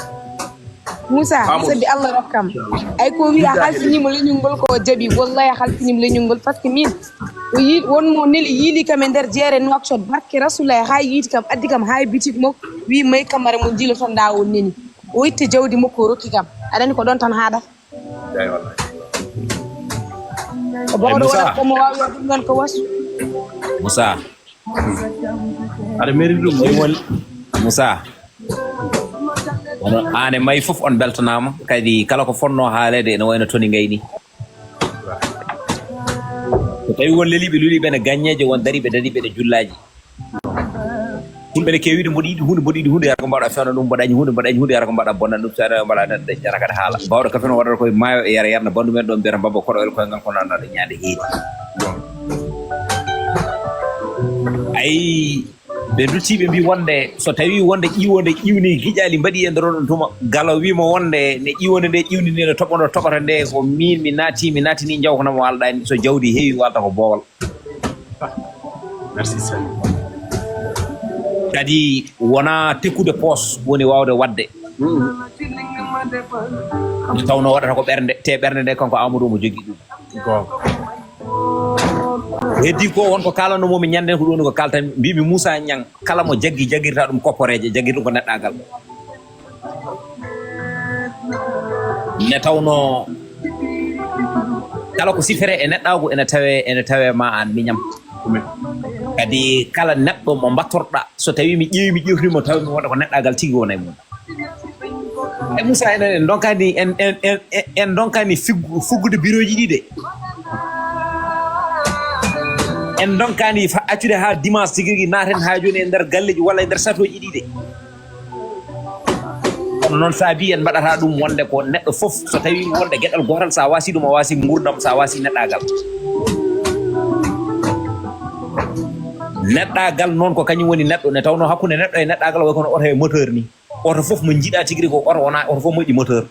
Moussa, Amadou. Sadi Allah rokkam. Ay ko wiya halfinimo leñol ngol ko o jaɓi. Wallahi halfinimo leñol ngol parce que min o yi won mo neli yiili kam e nder jeere Nouakchott barke Rasulullah ha yiiti kam addi kam ha e bitik mo wi may kamara mo jiilo tan da o neni. O itti jawdi makko, o rokki kam. Aɗa anndi ko ɗon tan haaɗata. Eey, wallaay. Ko bawɗo waɗata ko mo waawi waɗde ɗum ɗon ko wasu. Moussa. Aɗa meri ɗum. Ɗum woni Moussa. Onon, aan e may fof on beltanaama. Kadi kala ko fotnoo haaleede ene wayno toni ngayni. So tawi won leliiɓe luliiɓe ene gaññeeje, won dariiɓe dariiɓe ene jullaaji. Fulɓe ne keewi de, mboɗo yiɗi huunde, mboɗo yiɗi huunde, yara ko mbaɗa fewna ɗum, mboɗo añi huunde, mboɗo añi huunde, yara ko mbaɗa bonna ɗum, so yara mbaɗa ɗum, yara kadi haala. Bawɗo kafe no waɗata koye maayo e yara yarna banndum en ɗo mbiyata mbabba koɗo el koye ngal ko nannaɗo ñaande heedi. Ayi, ɓe nduttiiɓe mbi wonde so tawi wonde ƴiwonde ƴiwni giƴaali mbaɗi e nder oɗon tuma, Galo wiimo wonde nde ƴiwonde nde ƴiwni nde no toɓono toɓata nde ko min mi naati, mi naatini jawkana mo alɗani, so jawdi heewi walta ko boowal. Merci, Sani. Kadi wona tekkude poos woni waawde waɗde. Mm. Nde tawnoo waɗata ko ɓernde, te ɓernde nde kanko Amadou omo jogii ɗum. Goonga. Ko heddii ko won ko kaalanoo-mi ñande ko ɗum ko kaaltan, mbiimi Moussa Niang, kala mo jaggi, jaggirta ɗum kopporeeje, jaggir ɗum ko neɗɗaagal. Nde tawnoo kala ko sifere e neɗɗaagu ene tawee, ene tawee ma aan miñam. Kadi kala neɗɗo mo mbattorɗa, so tawii mi ƴeewi, mi ƴeewtii mo, tawi mi wonde ko neɗɗaagal tigi wona e mum. E Moussa, enen en ndonkani, en, en, en, en, en ndonkani figgu-, fuggude birooji ɗi de. En ndonkani fa-, accude haa dimanche tigi rigi naaten haa jooni e nder galleeji walla e nder satooji ɗi de. Kono noon saabi en mbaɗata ɗum wonde ko neɗɗo fof, so tawi wonde geɗal gootal, sa wasi ɗum, a wasi nguurndam, sa wasi neɗɗaagal. Neɗɗaagal noon ko kañum woni neɗɗo, nde tawnoo hakkunde neɗɗo e neɗɗaagal way kono oto e moteur ni. Oto fof mo njiɗa tigi rigi ko oto wona, oto fof moƴƴi moteur.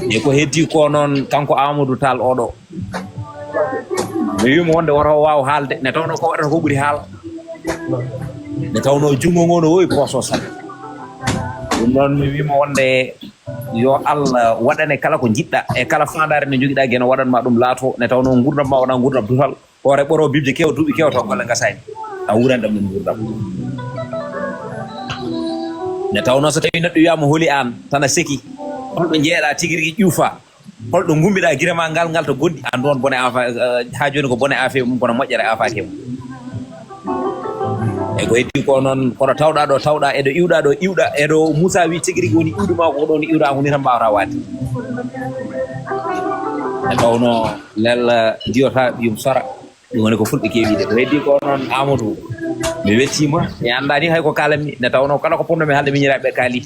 E ko heddi ko noon kanko Amadou Tall oɗo. Mi wiimo wonde woto o waaw haalde, nde tawnoo ko waɗata ko ɓuri haala. Nde tawnoo junngo ngoo no wowi poos o sal. Ɗum noon mi wiimo wonde yo Allah waɗane kala ko njiɗɗa e kala faandaare nde njogiɗa geno waɗan ma ɗum laato, nde tawnoo nguurndam ma wona nguurndam dutal. Hoore ɓoro bibje kew duuɓi kew taw golle ngasaani. A wuuran ɗam ɗum nguurndam. Nde tawnoo so tawi neɗɗo wiyaama holi aan, tan a seki. Holɗo njeeɗa tigi rigi ƴuufa. Holɗo ngummiɗaa gire ma ngal, ngal to gonɗi, anndu on bone afa, eh, haa jooni ko bone afe mum, kono moƴƴere afaaki e mum. E ko heddi ko noon, koɗo tawɗaa ɗo tawɗaa, eɗo iwɗaa ɗo iwɗaa, eɗo Moussa wi tigi rigi woni iwdi ma, ko ɗo woni iwɗaa, ko ni tan mbaawata waade. Nde tawnoo lella diyota ɓiyum sora, ɗum woni ko fulɓe keewi de. Ko heddi ko noon, Amadou, mi weltiima, mi anndaa ni hay ko kaalanmi, nde tawnoo kala ko potnoo mi haalde miñiraaɓe kaali.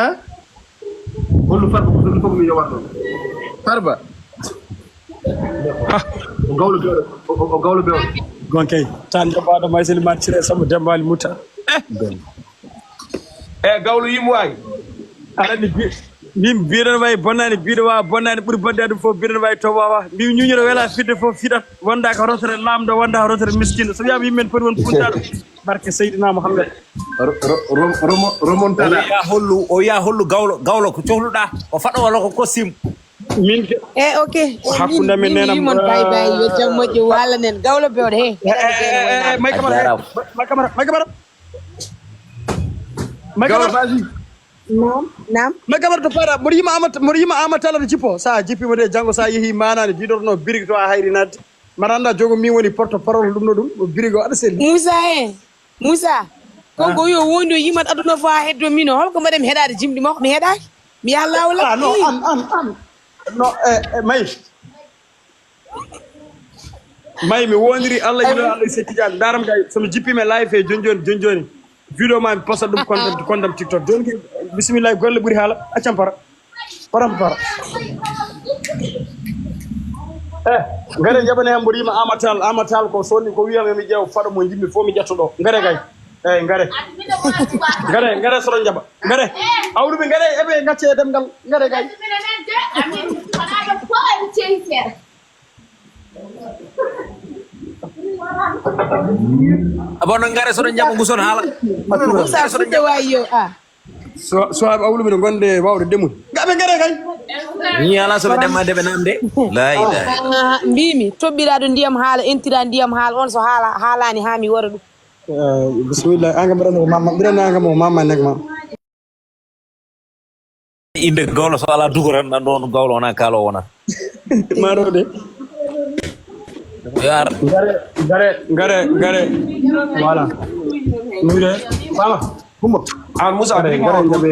Hein? Hollu Farba ko hollu fof mi yowatno. Farba. O gawlo bewɗo. O gawlo bewɗo. Gon kay. Tan jobaɗo maysel martire sama dembali mutta. E gawlo yimmo wawi. Aɗa andi min mbiɗon wawi bonnani mbiɗo wawa bonnani ɓuuri bonde ɗum fof mbiɗon wawi to wawa mbi ñuñoro wela fidde fof fiɗat wonda ko rotere lamɗo wonda ko rotere miskino so wiyama yimmen poti won puntaɗo barke seydina mouhammed. Remontada. O wiya hollu gawlo gawlo ko cohluɗa o faɗo walla ko kosim. Min ke. Eh, ok. Hakkunde men nena. Mon bay bay yo jam moƴƴo wala nen gawlo bewɗo he. May kamara. May kamara. May kamara. May kamara. Nam, nam. May kamara to paɗa mboɗo yima amata mboɗo yima amata tala to jippo sa jippi mo de janngo sa yeehi manani diɗorno birigi to a hayri nadde. Mbaɗa annda jogo min woni porte parole ɗum ɗo ɗum o birigo aɗa selli. Moussa e Moussa. Kanko yo wondi o yimat aduna fof ha heddo min o holko mbaɗen mi heɗade jimɗi makko mi heɗaki mi yaha lawol. Ah non an an an no e e may. May mi wondiri Allah yino Allah se tijani daram kay somi jippima live e joni joni joni joni. Video ma mi posta ɗum kontam kontam tiktok joni kay. Bisimillahi golle ɓuuri haala accam para. Param para. Eh, ngare jaɓane hen mboɗo yima amatal amatal ko sonni ko wiyam emi ƴeew faɗo mo jimmi fof mi ƴetto ɗo ngare kay. Eyi, ngare. Ngare, ngare, soɗon njaɓa. Ngare. Awɗuɓe, ngare, eɓe ngacce e ɗemngal. Ngare kay. Abono ngare soɗon njaɓa nguson haala. Musa fuɗɗo wayi yo a. So, so awɗuɓe no gonde wawde demude. Ngaɓe ngare kay. Ni ala soɓe ɗemma deɓe namde. La ilaha. Mbimi toɓɓiraɗo ndiyam haala entira ndiyam haala on so haala haalani ha mi wara ɗum. Bismillah, an kam mbiɗa ko mamma, mbiɗa an kam o mamma nek ma. Inde gawlo so ala dugo tan ɗan ɗon gawlo wona kaalo wona. Maɗo de. Yar. Ngare, ngare, ngare, ngare. Voilà. Mire, fama. Kumba. An Musa, ngare, ngare, ngare.